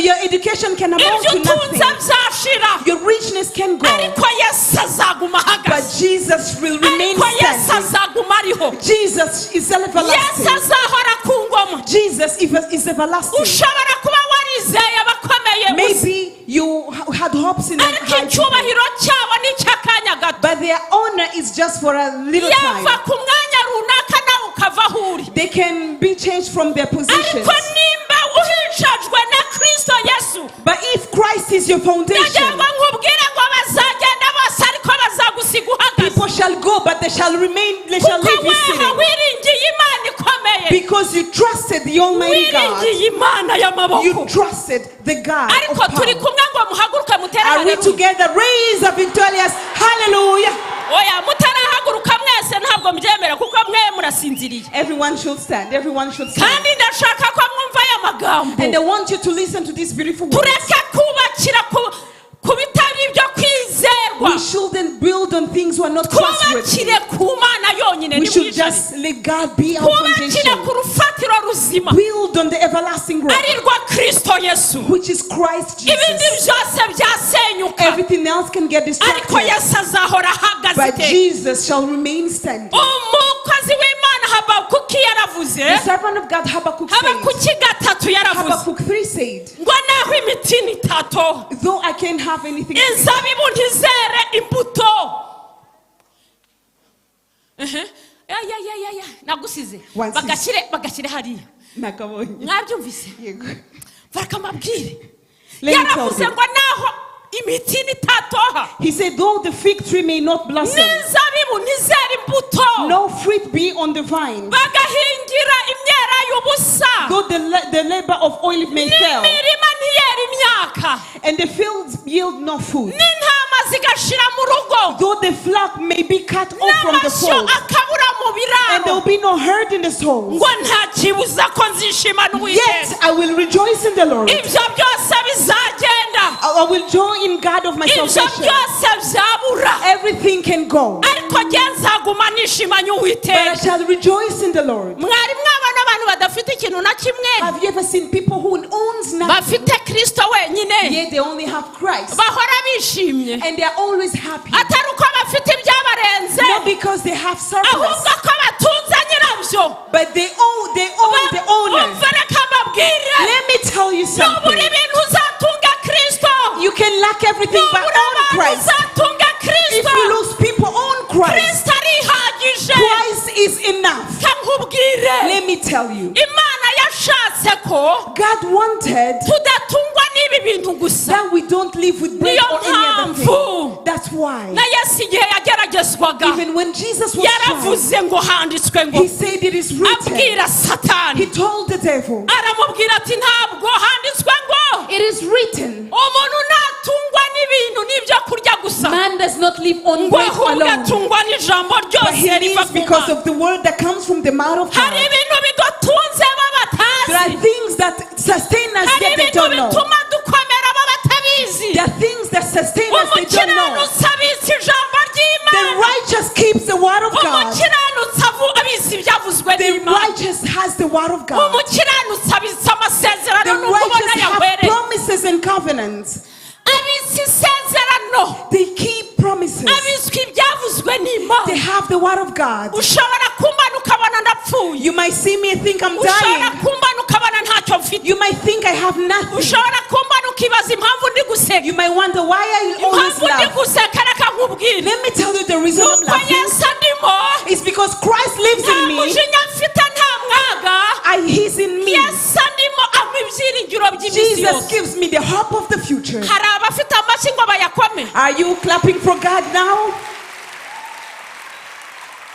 S2: Your education can amount
S1: Ibyo
S2: to
S1: utunze
S2: nothing.
S1: byashira.
S2: Your richness can go.
S1: Ariko Yesu azaguma
S2: But
S1: ahagaze.
S2: Jesus will remain
S1: Ariko Yesu
S2: standing.
S1: azaguma ariho.
S2: Jesus is
S1: Yesu
S2: everlasting.
S1: azahora ku ngoma.
S2: Jesus is everlasting.
S1: Ushobora kuba warizeye abakomeye gusa,
S2: Maybe you had hopes in the
S1: ariko
S2: high people,
S1: icyubahiro cyabo ni icy'akanya gato.
S2: But their honor is just for a little time.
S1: Yava ku mwanya runaka nawe ukava aho uri.
S2: They can be changed from their positions.
S1: Ariko nimba uhicajwe na Kristo Yesu,
S2: But if Christ is your foundation,
S1: ndagira ngo nkubwire ngo bazagenda bose ariko bazagusiga uhagaze.
S2: People shall go, but they shall remain, they shall
S1: Kuko
S2: leave you
S1: weho
S2: sitting.
S1: Wiringiye Imana ikomeye.
S2: Because you trusted the Almighty God.
S1: Wiringiye Imana y'amaboko.
S2: You trusted the God of
S1: Ariko turi
S2: power.
S1: Kumwe ngo muhaguruke mutere
S2: Are we
S1: haleluya.
S2: Together? Raise a victorious hallelujah.
S1: Oya mutarahaguruka mwese ntabwo mbyemera kuko mwe murasinziriye.
S2: Everyone should stand. Everyone should stand.
S1: Kandi ndashaka ko mwumva aya magambo.
S2: And I want you to listen to these beautiful words.
S1: Tureke kubakira ku ku bitari ibyo kwizerwa.
S2: We shouldn't build on things who are not trustworthy.
S1: Twubakire ku Mana yonyine.
S2: We should
S1: Nimwicare.
S2: Just let God be our
S1: Twubakire
S2: foundation.
S1: Ku rufatiro ruzima
S2: Build on the everlasting rock,
S1: ari rwo Kristo Yesu.
S2: Which is Christ
S1: Ibindi
S2: Jesus.
S1: Byose byasenyuka,
S2: Everything else can get
S1: ariko
S2: distracted,
S1: Yesu azahora ahagaze
S2: but
S1: iteka.
S2: Jesus shall remain standing.
S1: Umukozi w'Imana Habakuki yaravuze.
S2: The servant of God Habakkuk said,
S1: Habakuki 3 yaravuze
S2: Habakkuk 3 said,
S1: ngo naho Naho imitini itatoha,
S2: Though I can't have anything,
S1: inzabibu ntizere imbuto. Ehe. Ya, ya, ya, ya, ya. Nagusize.
S2: Wansize.
S1: Bagashyire hariya.
S2: Nakabonye.
S1: Mwabyumvise?
S2: Yego.
S1: Bakamabwire.
S2: Let me tell
S1: Yaravuze
S2: you.
S1: ngo naho imitini itatoha,
S2: He said, though the fig tree may not blossom,
S1: n'inzabibu ntizere imbuto,
S2: no fruit be on the vine,
S1: bagahingira imyelayo ubusa,
S2: though the labor of oil may fail,
S1: n'imirima ntiyera imyaka,
S2: and the fields yield no food,
S1: n'intama zigashira mu rugo,
S2: though the flock may be cut off from the
S1: n'amashyo
S2: fold,
S1: akabura mu
S2: and there
S1: biraro,
S2: will be no herd in the stalls,
S1: ngo nta kibuza ko nzishima n'Uwiteka.
S2: yet I will rejoice in the Lord.
S1: Ibyo byose bizagenda.
S2: I will joy in God of my
S1: Ibyo
S2: salvation.
S1: Byose byabura,
S2: Everything can go,
S1: ariko jye nzaguma nishimanye
S2: but I
S1: Uwiteka.
S2: shall rejoice in the Lord.
S1: Mwari mwabona abantu badafite ikintu na kimwe,
S2: Have you ever seen people who owns nothing,
S1: bafite Kristo wenyine,
S2: yet they only have Christ,
S1: bahora bishimye,
S2: and they are always happy?
S1: Atari uko bafite ibyabarenze,
S2: Not because they have surplus,
S1: ahubwo ko batunze nyirabyo.
S2: but they own the owner.
S1: Umva, reka mbabwire.
S2: Let me tell you
S1: Nubura
S2: something.
S1: Ibintu uzatunga Kristo.
S2: You can lack everything, but
S1: Nubura
S2: own
S1: abantu
S2: Christ.
S1: uzatunga
S2: If
S1: Kristo.
S2: you lose people, own Christ.
S1: Kristo arihagije.
S2: Christ is enough.
S1: Reka nkubwire.
S2: Let me tell you.
S1: Imana yashatse ko
S2: God wanted
S1: tudatungwa n'ibi bintu gusa.
S2: That we don't live with bread
S1: Niyo
S2: or any other thing.
S1: Mpamvu
S2: That's why.
S1: Na Yesu igihe yageragezwaga,
S2: Even when Jesus was tried,
S1: yaravuze ngo handitswe ngo,
S2: he said it is written.
S1: Abwira
S2: He
S1: Satani,
S2: told the devil,
S1: aramubwira ati ntabwo handitswe ngo
S2: it is written,
S1: umuntu ntatungwa n'ibintu n'ibyo kurya gusa,
S2: man does not live on
S1: ngo
S2: bread
S1: ahubwo
S2: alone,
S1: atungwa n'ijambo
S2: but he
S1: ryose riva
S2: lives
S1: ku
S2: because
S1: Mana.
S2: of the word that comes from the mouth of
S1: Hari
S2: God.
S1: Ibintu bidutunze bo
S2: There are
S1: batazi.
S2: Things that sustain us
S1: Hari
S2: yet they
S1: ibintu
S2: don't know.
S1: Bituma dukomera bo batabizi.
S2: There are things that sustain us they don't know.
S1: Umukiranutsi abitse ijambo
S2: The
S1: ry'Imana.
S2: Righteous keeps the word of God.
S1: Umukiranutsi abitse ibyavuzwe
S2: The
S1: n'Imana.
S2: Righteous has the word of God.
S1: Umukiranutsi abitse amasezerano
S2: The
S1: n'uko ubona
S2: righteous have
S1: yahwereye.
S2: Promises and covenants.
S1: Abitse isezerano.
S2: They keep promises.
S1: Abitswe ibyavuzwe n'Imana.
S2: They have the word of God.
S1: Ushobora kumbana ukabona ndapfuye.
S2: You might see me and think I'm
S1: Ushobora
S2: dying.
S1: kumbana ukabona ntacyo mfite.
S2: You might think I have nothing.
S1: Ushobora kumbana ukibaza impamvu ndi guseka.
S2: You might wonder why I always
S1: Impamvu ndi
S2: laugh.
S1: Guseka, reka nkubwire.
S2: Let me tell you the reason I'm
S1: Nuko
S2: laughing.
S1: Yesu andimo.
S2: It's because Christ lives
S1: Nta
S2: in me.
S1: Mujinya mfite, nta mwaga.
S2: He's in me.
S1: Yesu andimo ampa ibyiringiro by'iminsi
S2: Jesus
S1: yose.
S2: Gives me the hope of the future.
S1: Hari abafite amashyi ngo bayakome.
S2: Are you clapping for God now?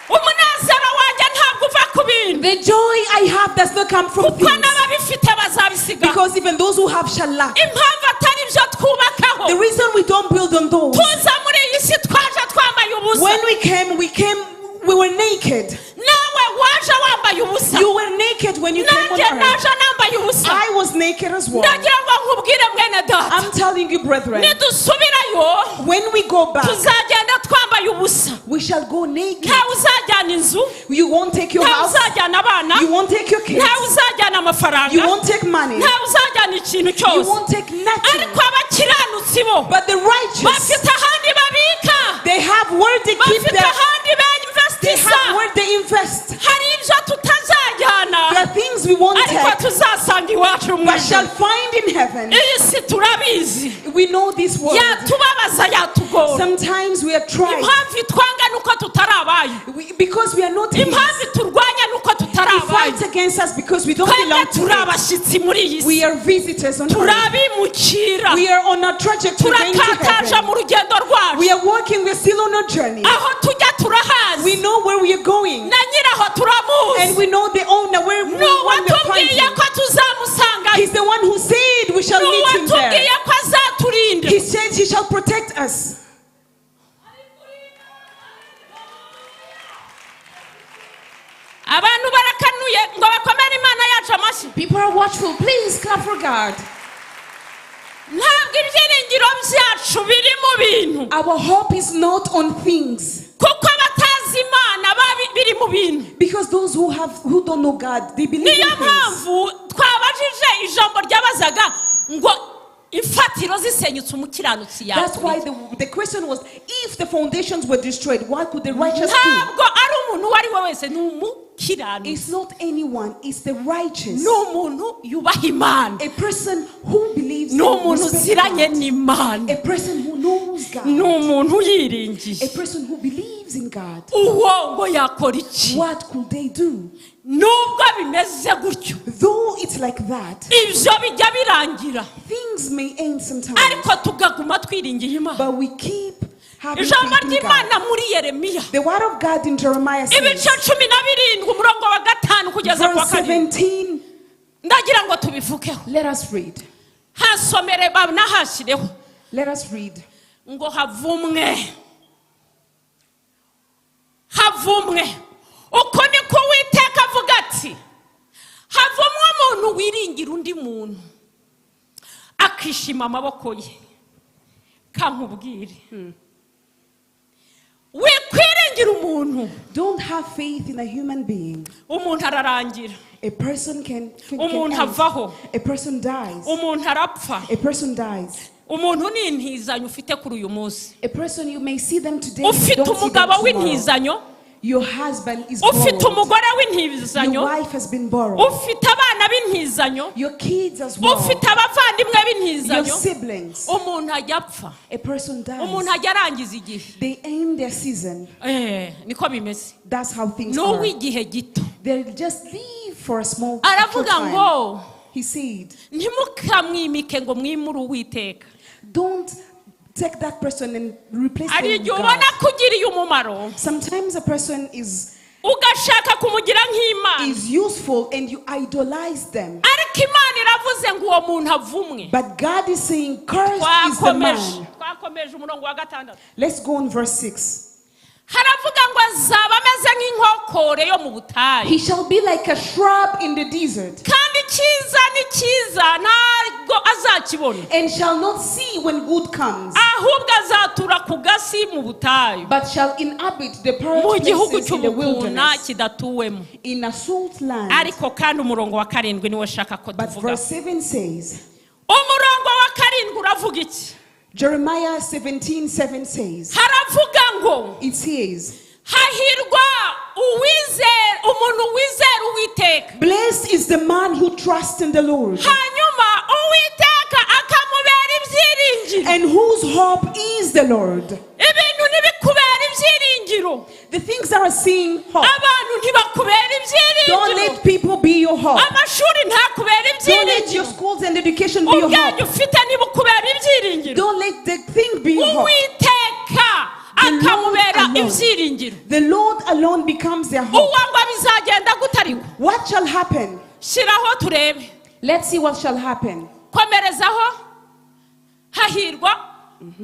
S1: Umunezero wanjye ntabwo uva ku bintu,
S2: The joy I have does not come from
S1: kuko
S2: things.
S1: N'ababifite bazabisiga.
S2: Because even those who have shall lack.
S1: Impamvu atari byo twubakaho,
S2: The reason we don't build on those.
S1: Tuza muri iyi si twaje twambaye ubusa.
S2: When we came, we were naked.
S1: Nawe waje wambaye ubusa.
S2: You were naked when you came on
S1: Nanjye
S2: earth.
S1: Naje nambaye ubusa.
S2: I was naked as well.
S1: Ndagira ngo nkubwire mwene data,
S2: I'm telling you, brethren,
S1: nidusubirayo
S2: when we go back,
S1: tuzagenda twambaye ubusa.
S2: We shall go naked.
S1: Ntawe uzajyana inzu,
S2: You won't take your
S1: ntawe
S2: house.
S1: uzajyana abana,
S2: You won't take your kids.
S1: Ntawe uzajyana amafaranga,
S2: You won't take money.
S1: Ntawe uzajyana ikintu
S2: You
S1: cyose.
S2: won't take nothing.
S1: Ariko abakiranutsi bo
S2: But the righteous,
S1: bafite ahandi babika,
S2: they have where they keep
S1: bafite
S2: their,
S1: ahandi
S2: they
S1: beinvestisa.
S2: have where they invest.
S1: Hari ibyo tutazajyana,
S2: There are things we won't
S1: ariko
S2: take,
S1: tuzasanga iwacu mu
S2: but
S1: ijuru.
S2: shall find in heaven.
S1: Iyi si turabizi,
S2: We know this world.
S1: Yatubabaza, yatugora.
S2: Sometimes we are tried
S1: Impamvu itwanga ni uko tutari abayo.
S2: Because we are not his.
S1: Impamvu iturwanya ni uko tutari
S2: He
S1: abayo.
S2: fights against us because we don't
S1: Twebwe
S2: belong to
S1: turi
S2: it.
S1: abashyitsi muri iyi
S2: We
S1: si.
S2: are visitors on
S1: Turi
S2: earth.
S1: Abimukira.
S2: We are on a trajectory going to
S1: Turakataje
S2: heaven.
S1: mu rugendo rwacu.
S2: We are walking, we are still on our journey.
S1: Aho tujya turahazi.
S2: We know where we are going.
S1: Na nyiraho turamuzi.
S2: And we know the owner where we
S1: Ni
S2: want to find
S1: uwatubwiye
S2: him.
S1: Ko tuzamusangayo.
S2: He's the one who said we shall
S1: Ni
S2: meet him there.
S1: uwatubwiye ko azaturinda.
S2: He said he shall protect us.
S1: Abantu barakanuye ngo bakomere Imana yacu amashyi.
S2: People are watchful. Please clap for God.
S1: Ntabwo ibyiringiro byacu biri mu bintu,
S2: Our hope is not on things.
S1: Kuko abatazi Imana biri mu bintu.
S2: Because those who don't know God, they believe
S1: Niyo
S2: in things.
S1: Mpamvu twabajije ijambo ryabazaga ngo imfatiro zisenyutse umukiranutsi
S2: That's why
S1: yakora.
S2: the question was, if the foundations were destroyed, what could the righteous do?
S1: Ntabwo ari umuntu uwo ari we wese, ni umukiranutsi.
S2: It's not anyone, it's the righteous.
S1: Ni umuntu yubaha Imana.
S2: A person who believes
S1: Ni
S2: and
S1: umuntu
S2: respects
S1: uziranye
S2: God.
S1: n'Imana.
S2: A person who knows
S1: Ni
S2: God.
S1: umuntu uyiringiye.
S2: A person who believes in God.
S1: Uwo ngo yakora iki?
S2: What could they do?
S1: Nubwo bimeze gutyo,
S2: Though it's like that,
S1: ibyo bijya birangira,
S2: things may end sometimes,
S1: ariko tugaguma twiringiye Imana.
S2: But we keep having
S1: Ijambo
S2: faith in God.
S1: ry'Imana muri Yeremiya,
S2: The word of God in Jeremiah says,
S1: ibice 17, umurongo wa 5 kugeza ku wa
S2: verse
S1: 7.
S2: 17,
S1: Ndagira ngo tubivugeho.
S2: Let us read.
S1: Hasomere banahashyireho.
S2: Let us read.
S1: Ngo havumwe, havumwe, uko niko Uwiteka avuga ati: havumwe umuntu wiringira undi muntu, akishima amaboko ye. Kankubwire, wikwiringira umuntu.
S2: Don't have faith in a human being.
S1: Umuntu ararangira.
S2: A person can
S1: Umuntu
S2: end.
S1: Avaho.
S2: A person dies.
S1: Umuntu arapfa.
S2: A person dies.
S1: Umuntu ni intizanyo ufite kuri uyu munsi.
S2: A person, you may see them today, you
S1: Ufite
S2: don't see them
S1: umugabo
S2: tomorrow.
S1: w'intizanyo.
S2: Your husband is
S1: Ufite
S2: borrowed.
S1: umugore
S2: Your
S1: w'intizanyo.
S2: wife has been borrowed.
S1: Ufite abana b'intizanyo.
S2: Your kids as well.
S1: Ufite abavandimwe
S2: Your
S1: b'intizanyo.
S2: siblings.
S1: Umuntu ajya apfa.
S2: A person dies.
S1: Umuntu ajya arangiza igihe.
S2: They end their season.
S1: Eh, niko bimeze.
S2: That's how things
S1: Ni
S2: are.
S1: uw'igihe gito.
S2: They just leave for a small short
S1: Aravuga
S2: time.
S1: ngo
S2: He said,
S1: ntimukamwimike ngo mwimure Uwiteka.
S2: Don't take that person and replace
S1: Hari
S2: them with
S1: igihe
S2: God.
S1: ubona ko ugiriye umumaro,
S2: Sometimes a person is
S1: ugashaka kumugira nk'Imana,
S2: is useful and you idolize them.
S1: Ariko Imana iravuze ngo uwo muntu avumwe.
S2: But God is saying, "Cursed is the
S1: Twakomeje.
S2: man."
S1: Twakomeje umurongo wa 6.
S2: Let's go on verse 6.
S1: Haravuga ngo azaba ameze nk'inkokore yo mu butayu.
S2: He shall be like a shrub in the desert
S1: Kandi icyiza ni cyiza ntabwo azakibona,
S2: and shall not see when good comes,
S1: ahubwo azatura ku gasi mu butayu,
S2: but shall inhabit the
S1: mu
S2: parched
S1: gihugu
S2: places in the
S1: cy'ubukuna
S2: wilderness,
S1: kidatuwemo.
S2: In a salt land.
S1: Ariko kandi umurongo wa 7 niwo nshaka ko
S2: But
S1: tuvuga.
S2: verse 7 says,
S1: Umurongo wa 7 uravuga iki?
S2: Jeremiah 17:7 says,
S1: Haravuga ngo
S2: it says,
S1: hahirwa uwizera, umuntu wizera Uwiteka,
S2: "Blessed is the man who trusts in the Lord
S1: hanyuma Uwiteka akamubera ibyiringiro.
S2: And whose hope is the Lord."
S1: Ibintu ntibikubera ibyiringiro.
S2: The things that are seeing hope.
S1: Abantu ntibakubera
S2: Don't
S1: ibyiringiro.
S2: Let people be your hope.
S1: Amashuri ntakubera
S2: Don't let your
S1: ibyiringiro.
S2: Schools and education be your
S1: Ubwenge
S2: hope.
S1: ufite ntibukubera ibyiringiro.
S2: Don't let the thing be your hope.
S1: Uwiteka
S2: The Lord
S1: akamubera
S2: alone.
S1: ibyiringiro.
S2: The Lord alone becomes their hope.
S1: Uwo ngo bizagenda gute ariko?
S2: What shall happen?
S1: Shyiraho turebe.
S2: Let's see what shall happen.
S1: Komerezaho. Hahirwa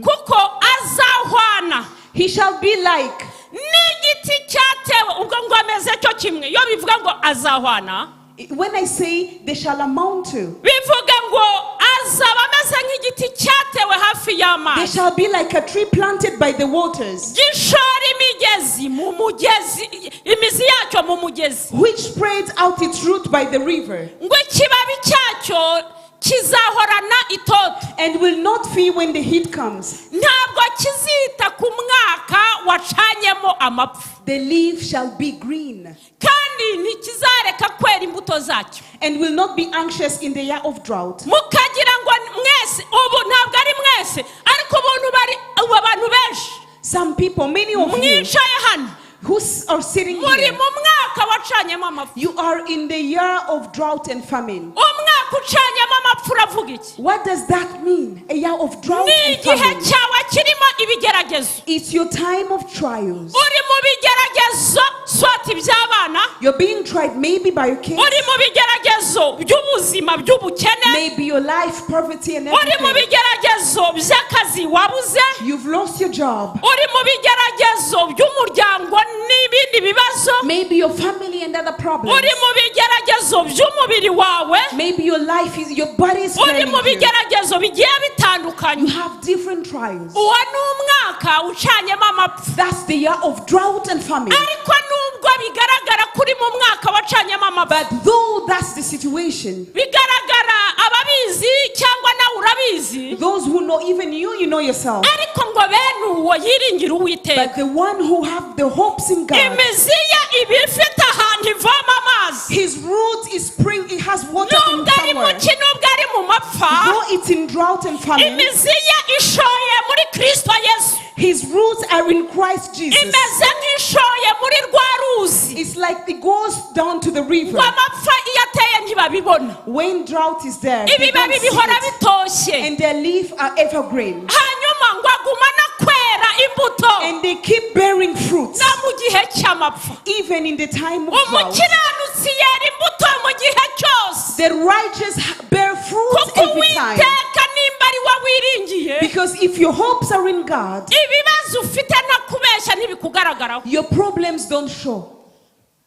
S1: kuko azahwana
S2: He shall be like
S1: n'igiti cyatewe. Ubwo ngo ameze cyo kimwe, iyo bivuga ngo azahwana,
S2: When I say they shall amount to,
S1: bivuga ngo azaba ameze nk'igiti cyatewe hafi
S2: they
S1: y'amazi,
S2: shall be like a tree planted by the waters,
S1: gishora imigezi mu mugezi, imizi yacyo mu mugezi,
S2: which spreads out its root by the river,
S1: ngo ikibabi cyacyo kizahorana itoto,
S2: and will not fear when the heat comes.
S1: Ntabwo kizita ku mwaka wacanyemo amapfa,
S2: The leaf shall be green,
S1: kandi ntikizareka kwera imbuto zacyo.
S2: And will not be anxious in the year of drought.
S1: Mukagira ngo mwese ubu, ntabwo ari mwese, ariko ubuntu bari ubu, abantu benshi
S2: Some people, many of you
S1: mwicaye hano,
S2: who are sitting
S1: muri
S2: here,
S1: mu mwaka wacanyemo amapfa.
S2: You are in the year of drought and famine.
S1: Umwaka ucanyemo amapfa uravuga iki?
S2: What does that mean? A year of drought
S1: Ni
S2: and
S1: igihe
S2: famine.
S1: cyawe kirimo ibigeragezo.
S2: It's your time of trials.
S1: Uri mu bigeragezo swati by'abana.
S2: You're being tried maybe by your kids,
S1: Uri mu bigeragezo by'ubuzima, by'ubukene.
S2: Maybe your life, poverty, and
S1: Uri mu
S2: everything.
S1: Bigeragezo by'akazi wabuze.
S2: You've lost your job.
S1: Uri mu bigeragezo by'umuryango n'ibindi bibazo.
S2: Maybe your family and other problems.
S1: Uri mu bigeragezo by'umubiri wawe.
S2: Maybe your life is, your body is
S1: Uri
S2: failing
S1: mu
S2: you.
S1: Bigeragezo bigiye
S2: You
S1: bitandukanye.
S2: Have different trials.
S1: Uwo ni umwaka ucanyemo amapfa.
S2: That's the year of drought and famine.
S1: Ariko nubwo bigaragara ko uri mu mwaka wacanyemo amapfa,
S2: But though that's the situation,
S1: bigaragara ababizi cyangwa nawe urabizi,
S2: those who know, even you, you know yourself.
S1: Ariko ngo bene uwo yiringira Uwiteka,
S2: But the one who have the hopes in God,
S1: imizi ye iba ifite ahantu ahantu ivoma amazi.
S2: His root is spring, it has water from
S1: Nubwo ari mu
S2: somewhere.
S1: ki, nubwo ari mu mapfa,
S2: Though it's in drought and famine,
S1: imizi ye ishoye muri Kristo Yesu.
S2: His roots are in Christ Jesus.
S1: Imeze nk'ishoye muri rwa ruzi.
S2: It's like it goes down to the river.
S1: Ngo amapfa iyo ateye ntibabibona.
S2: When drought is there, they don't
S1: Ibibabi
S2: see
S1: bihora
S2: it.
S1: bitoshye.
S2: And their leaves are evergreen.
S1: Hanyuma ngo agumane kwera imbuto
S2: And they keep bearing fruits,
S1: no mu gihe cy'amapfa.
S2: Even in the time of drought.
S1: Umukiranutsi yera imbuto mu gihe cyose.
S2: The righteous bear fruit
S1: Kuko
S2: every time.
S1: Uwiteka nimba ari we wiringiye,
S2: Because if your hopes are in God,
S1: ibibazo ufite ntakubeshya ntibikugaragaraho.
S2: Your problems don't show.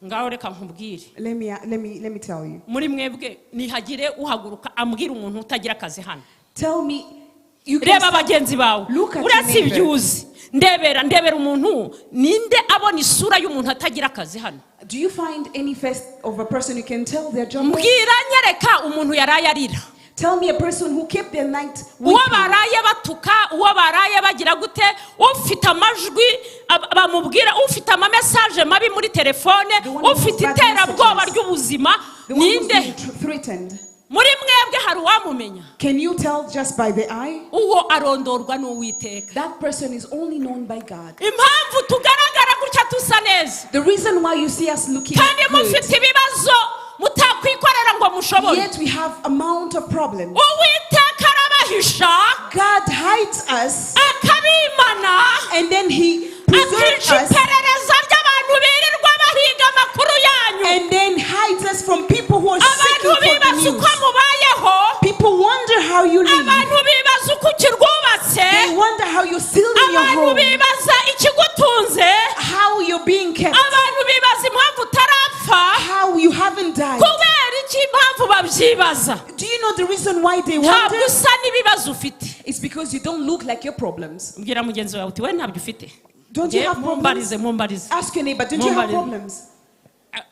S1: Ngaho reka nkubwire.
S2: Let me tell you.
S1: Muri mwebwe nihagire uhaguruka ambwira umuntu utagira akazi hano.
S2: Tell me, you can
S1: Reba bagenzi bawe.
S2: Look at your
S1: Uretse
S2: neighbor.
S1: ibyo uzi, ndebera, ndebera umuntu ninde abona isura y'umuntu atagira akazi hano.
S2: Do you find any face of a person you can tell their job?
S1: Mbwira, nyereka umuntu yaraye arira.
S2: Tell me a person who kept their night
S1: Uwo
S2: weeping.
S1: Baraye batuka, uwo baraye bagira gute, ufite amajwi bamubwira, ufite amamessage mabi muri telefone,
S2: The one who
S1: ufite
S2: has bad
S1: iterabwoba
S2: messages.
S1: ry'ubuzima,
S2: The one who's
S1: ninde
S2: being threatened.
S1: Muri mwebwe hari uwamumenya?
S2: Can you tell just by the eye?
S1: Uwo arondorwa n'Uwiteka.
S2: That person is only known by God.
S1: Impamvu tugaragara gutya dusa neza,
S2: The reason why you see us looking
S1: kandi
S2: good,
S1: mufite ibibazo mutakwikorera ngo mushobore,
S2: yet we have amount of problems.
S1: Uwiteka arabahisha,
S2: God hides us
S1: akabimana,
S2: and then He preserves
S1: akica
S2: us
S1: iperereza ry'abantu birirwa bahiga amakuru yanyu.
S2: And then hides us from people who are
S1: Abantu
S2: seeking for the
S1: bibaza uko
S2: news.
S1: mubayeho.
S2: People wonder how you live.
S1: Abantu bibaza uko ukirwubatse.
S2: They wonder how you're still in your
S1: Abantu
S2: home,
S1: bibaza ikigutunze.
S2: How you're being kept,
S1: Abantu bibaza impamvu utarapfa.
S2: How you haven't died.
S1: Kubera iki impamvu babyibaza?
S2: Do you know the reason why they
S1: Ntabwo
S2: wonder?
S1: usa n'ibibazo ufite.
S2: It's because you don't look like your problems.
S1: Mbwira mugenzi wawe uti we ntabyo ufite.
S2: Don't you
S1: Nge,
S2: have problems?
S1: mumbarize, mumbarize.
S2: Ask your neighbor, don't you have
S1: Mumbarize.
S2: problems?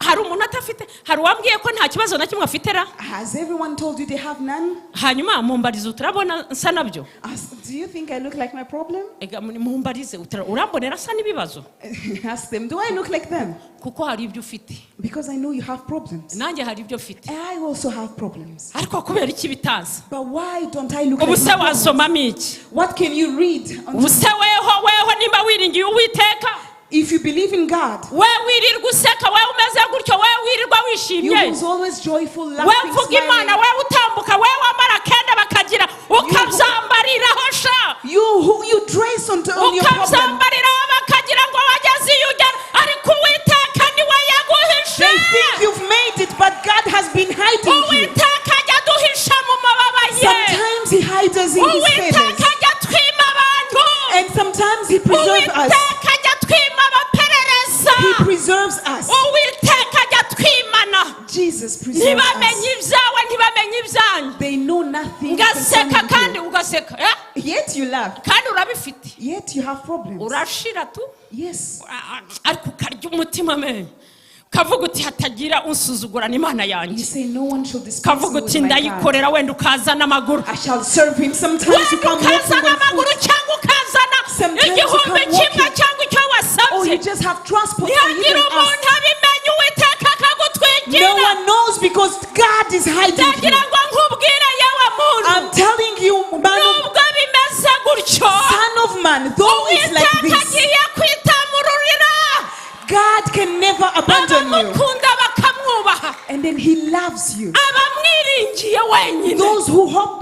S1: Hari umuntu atafite? Hari uwambwiye ko nta kibazo na kimwe afite ra?
S2: Has everyone told you they have none?
S1: Hanyuma mumbarize, uturabona nsa nabyo?
S2: Ask, do you think I look like my problem?
S1: Ega, mumbarize, urambonera asa n'ibibazo?
S2: Ask them, do I look like them?
S1: Kuko hari ibyo ufite.
S2: Because I know you have problems.
S1: Nanjye hari ibyo mfite.
S2: I also have problems.
S1: Ariko kubera iki bitaza?
S2: But why don't I look
S1: Ubu
S2: like
S1: se
S2: my problems?
S1: wasomamo iki?
S2: What can you read?
S1: Ubu se weho, weho nimba wiringiye Uwiteka,
S2: If you believe in God,
S1: we wirirwa useka, we umeze gutyo, we wirirwa
S2: you
S1: wishimye,
S2: who's always joyful,
S1: we
S2: laughing,
S1: uvuga Imana,
S2: smiling,
S1: we utambuka, we wambara akenda bakagira ukabyambariraho sha,
S2: you who you trace on your problem,
S1: ukabyambariraho bakagira ngo wageze iyo ugera, ariko Uwiteka niwe yaguhishe.
S2: They think you've made it, but God has been hiding you.
S1: Uwiteka ajya aduhisha mu mababa ye.
S2: Sometimes He hides us in His
S1: Uwiteka
S2: feathers,
S1: ajya atwima abantu.
S2: And sometimes He preserves us.
S1: Uwiteka ajya atwima abaperereza.
S2: He preserves us.
S1: Uwiteka ajya atwimana.
S2: Jesus preserves
S1: Ntibamenye
S2: us.
S1: ibyawe, ntibamenye ibyanyu.
S2: They know nothing
S1: Ngaseka
S2: concerning
S1: kandi
S2: you.
S1: ugaseka, eh?
S2: Yet you laugh.
S1: Kandi urabifite.
S2: Yet you have problems.
S1: Urashira tu.
S2: Yes.
S1: Ariko ukarya umutima amenyo ukavuga uti hatagira unsuzugurana Imana
S2: You
S1: yanjye.
S2: say no one shall despise
S1: Ukavuga
S2: me with
S1: uti
S2: my God.
S1: ndayikorera, wenda ukazana amaguru.
S2: I shall serve him. Sometimes you
S1: Wenda
S2: come walking
S1: ukazana
S2: on
S1: amaguru
S2: foot.
S1: cyangwa ukazana
S2: Sometimes you
S1: igihumbi
S2: come
S1: kimwe
S2: walking.
S1: cyangwa icyo
S2: Or
S1: wasabye,
S2: you just have transport or
S1: ntihagire
S2: even ask.
S1: umuntu abimenya, Uwiteka akagutwikira.
S2: No one knows because God is hiding you.
S1: Ndagira ngo nkubwire yewe muntu,
S2: I'm telling you, man of,
S1: nubwo bimeze gutyo,
S2: son of man, though it's like
S1: Uwiteka
S2: this,
S1: agiye kwitamururira.
S2: God can never abandon you.
S1: Abamukunda bakamwubaha,
S2: And then He loves you.
S1: abamwiringiye wenyine.
S2: Those who hope,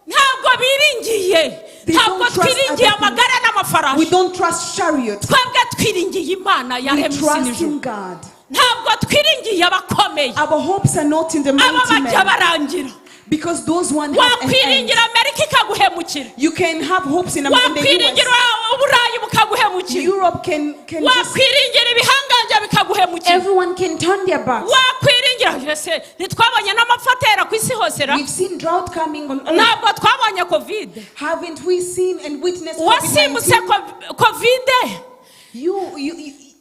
S1: Ntabwo biringiye,
S2: They
S1: ntabwo
S2: don't trust
S1: twiringiye
S2: other things.
S1: amagara n'amafaranga.
S2: We don't trust chariots.
S1: Twebwe twiringiye Imana
S2: We
S1: yaremye isi
S2: trust
S1: n'ijuru.
S2: in God.
S1: Ntabwo twiringiye abakomeye.
S2: Our hopes are not in the
S1: Aba
S2: mighty
S1: bajya
S2: men.
S1: barangira.
S2: Because those one have an end.
S1: Wakwiringira Amerika ikaguhemukira.
S2: You can have hopes in the
S1: Wakwiringira
S2: US.
S1: Uburayi bukaguhemukira.
S2: Europe can just,
S1: Wakwiringira ibihangange bikaguhemukira.
S2: Everyone can turn their backs.
S1: Wakwiringira ese ntitwabonye n'amapfa atera ku isi hose ra?
S2: We've seen drought coming on earth.
S1: Ntabwo twabonye COVID?
S2: Haven't we seen and witnessed
S1: Uwasimbutse
S2: COVID-19?
S1: COVID
S2: You,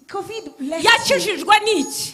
S2: COVID left you.
S1: yakijijwe n'iki?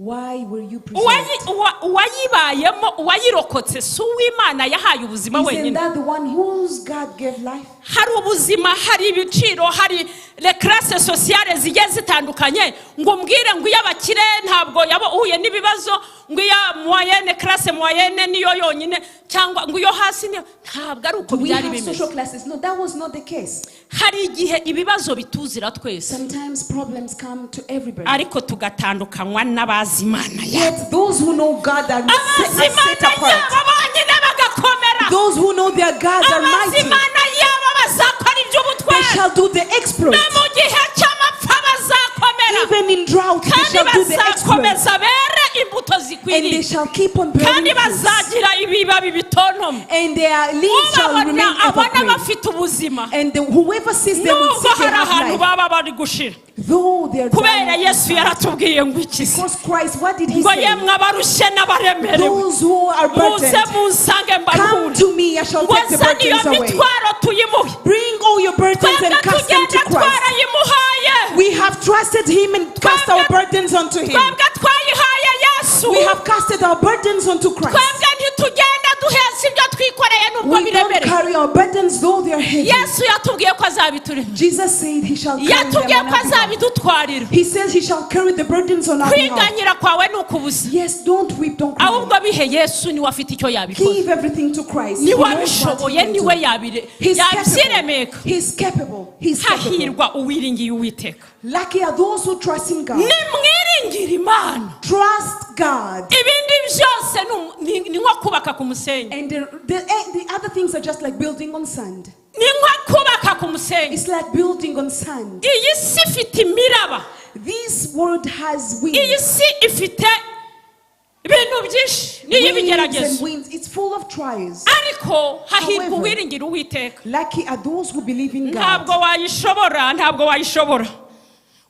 S2: Why were you preserved?
S1: Uwayibayemo, uwayirokotse, si uw'Imana yahaye ubuzima
S2: Isn't
S1: wenyine?
S2: that the one whose God gave life?
S1: Hari ubuzima, hari ibiciro, hari les classes sociales zigiye zitandukanye, ngo umbwire ngo iyo abakire ntabwo yaba uhuye n'ibibazo, ngo iya moyenne, classe moyenne niyo yonyine, cyangwa ngo iyo hasi niyo, ntabwo ari uko
S2: Do we
S1: byari
S2: have
S1: bimeze.
S2: social classes? No, that was not the case.
S1: Hari igihe ibibazo bituzira twese,
S2: Sometimes problems come to everybody.
S1: Ariko tugatandukanywa n'abazi Imana yabo.
S2: Yet those who know God are
S1: Abazi
S2: set, are set
S1: Imana
S2: apart.
S1: yabo bonyine bagakomera.
S2: Those who know their God are
S1: Abazi
S2: mighty.
S1: Imana yabo bazakora
S2: They
S1: iby'ubutwari.
S2: shall do the exploit.
S1: No mu gihe cy'amapfa bazakomera.
S2: Even in drought, they
S1: Kandi
S2: shall do the exploit.
S1: bazakomeza bere imbuto
S2: And they
S1: zikwiriye.
S2: shall keep on bearing
S1: Kandi
S2: fruits.
S1: bazagira ibibabi bitontoma.
S2: And their leaves shall
S1: Ubabona
S2: remain
S1: abona
S2: evergreen.
S1: bafite ubuzima,
S2: And whoever sees them will
S1: nubwo
S2: see they
S1: hari
S2: have
S1: ahantu
S2: life.
S1: baba bari gushira.
S2: Though they are
S1: Kubera
S2: dying.
S1: Yesu yaratubwiye ngo iki se?
S2: Because Christ, what did he
S1: Ngo
S2: say?
S1: yemwe abarushye n'abaremerewe,
S2: Those who are
S1: muze
S2: burdened,
S1: munsange
S2: come
S1: mbaruhure.
S2: to me, I shall
S1: Ngo
S2: take the
S1: zane iyo
S2: burdens away.
S1: mitwaro tuyimuhe.
S2: Bring all your burdens and
S1: Twebwe
S2: cast them to
S1: tugenda
S2: Christ.
S1: twarayimuhaye.
S2: We have trusted him and cast our burdens onto him.
S1: Twebwe twayihaye Yesu.
S2: We have casted our burdens onto Christ.
S1: Twebwe ntitugenda duhetse ibyo twikoreye nubwo
S2: We don't
S1: biremereye.
S2: carry our burdens though they are heavy.
S1: Yesu yatubwiye ko azabiturema.
S2: Jesus said he shall carry them
S1: Yatubwiye
S2: on
S1: ko
S2: our behalf.
S1: azabidutwarira.
S2: He says he shall carry the burdens on our behalf.
S1: Kwiganyira kwawe ni ukubusa.
S2: Yes, don't weep, don't cry.
S1: Ahubwo bihe Yesu, niwe afite icyo yabikoze.
S2: Give everything to Christ. He
S1: Niwe
S2: knows what
S1: abishoboye,
S2: he can
S1: niwe
S2: do. He's
S1: yabyiremeka.
S2: capable. He's capable. He's capable.
S1: Hahirwa uwiringiye Uwiteka.
S2: Lucky are those who trust in God.
S1: Nimwiringire Imana,
S2: Trust God.
S1: ibindi byose ni nko kubaka ku musenyi.
S2: And the other things are just like building on sand.
S1: Ni nko kubaka ku musenyi.
S2: It's like building on sand.
S1: Iyi si ifite imiraba.
S2: This world has
S1: Iyi
S2: winds.
S1: si ifite ibintu byinshi
S2: Winds and
S1: n'iy'ibigeragezo.
S2: winds. It's full of trials.
S1: Ariko hahirwa
S2: However,
S1: uwiringira Uwiteka.
S2: Lucky are those who believe in God.
S1: Ntabwo wayishobora, ntabwo wayishobora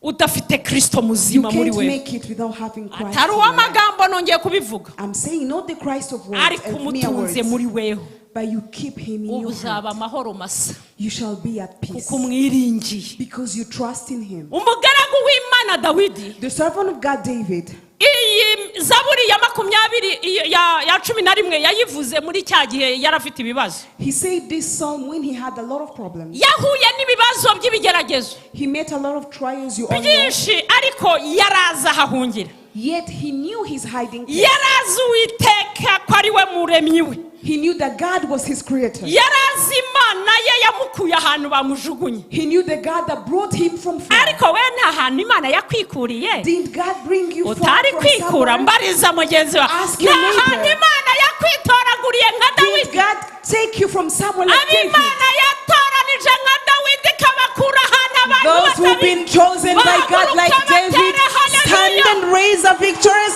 S1: udafite Kirisito
S2: You
S1: muzima muri
S2: can't
S1: we.
S2: make it without having Christ
S1: Atari
S2: in your life.
S1: uw'amagambo, nongeye kubivuga,
S2: I'm saying not the Christ of words
S1: ariko
S2: and mere
S1: umutunze
S2: words,
S1: muri weho,
S2: but you keep him in
S1: ubu
S2: your
S1: uzaba
S2: heart.
S1: amahoro masa,
S2: You shall be at peace
S1: kuko umwiringiye.
S2: because you trust in him.
S1: Umugaragu w'Imana Dawidi,
S2: The servant of God David,
S1: iyi zaburi ya 20 ya 11 yayivuze muri cya gihe yari afite ibibazo.
S2: He said this psalm when he had a lot of problems.
S1: Yahuye n'ibibazo by'ibigeragezo
S2: He met a lot of trials, you all know.
S1: byinshi, ariko yarazi ahahungira.
S2: Yet he knew his hiding place.
S1: Yarazi Uwiteka ko ari we muremyi we.
S2: He knew that God was his creator.
S1: Yarazi Imana ye yamukuye ahantu bamujugunye.
S2: He knew the God that brought him from far.
S1: Ariko we nta hantu Imana yakwikuriye
S2: Didn't God bring you far
S1: utari
S2: from
S1: kwikura?
S2: somewhere?
S1: Mbariza mugenzi wawe,
S2: Ask your
S1: nta
S2: neighbor.
S1: hantu Imana yakwitoraguriye nka
S2: Did
S1: Dawidi?
S2: God take you from somewhere like
S1: Abo
S2: David?
S1: Imana yatoranije nka Dawidi ikabakura ahantu abantu
S2: Those who've
S1: batabi
S2: been chosen by God like David, stand and raise a victorious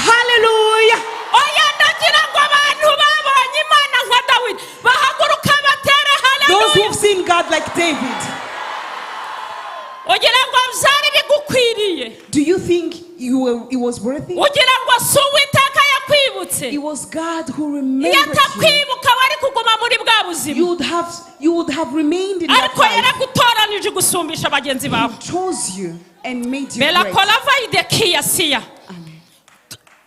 S2: hallelujah.
S1: Oya, ndagira ngo abantu babonye Imana nka Dawidi bahaguruka batere
S2: Those
S1: haleluya.
S2: who've seen God like David,
S1: Ugira ngo byari bigukwiriye?
S2: do you think it was worthy?
S1: Ugira ngo si Uwiteka yakwibutse?
S2: It was God who
S1: Iyo
S2: remembered you.
S1: atakwibuka wari kuguma muri bwa buzima.
S2: You would have remained in that
S1: Ariko
S2: life.
S1: yaragutoranije gusumbisha bagenzi bawe.
S2: He chose you and made you great.
S1: Belakolava idekiyasiya.
S2: Amen.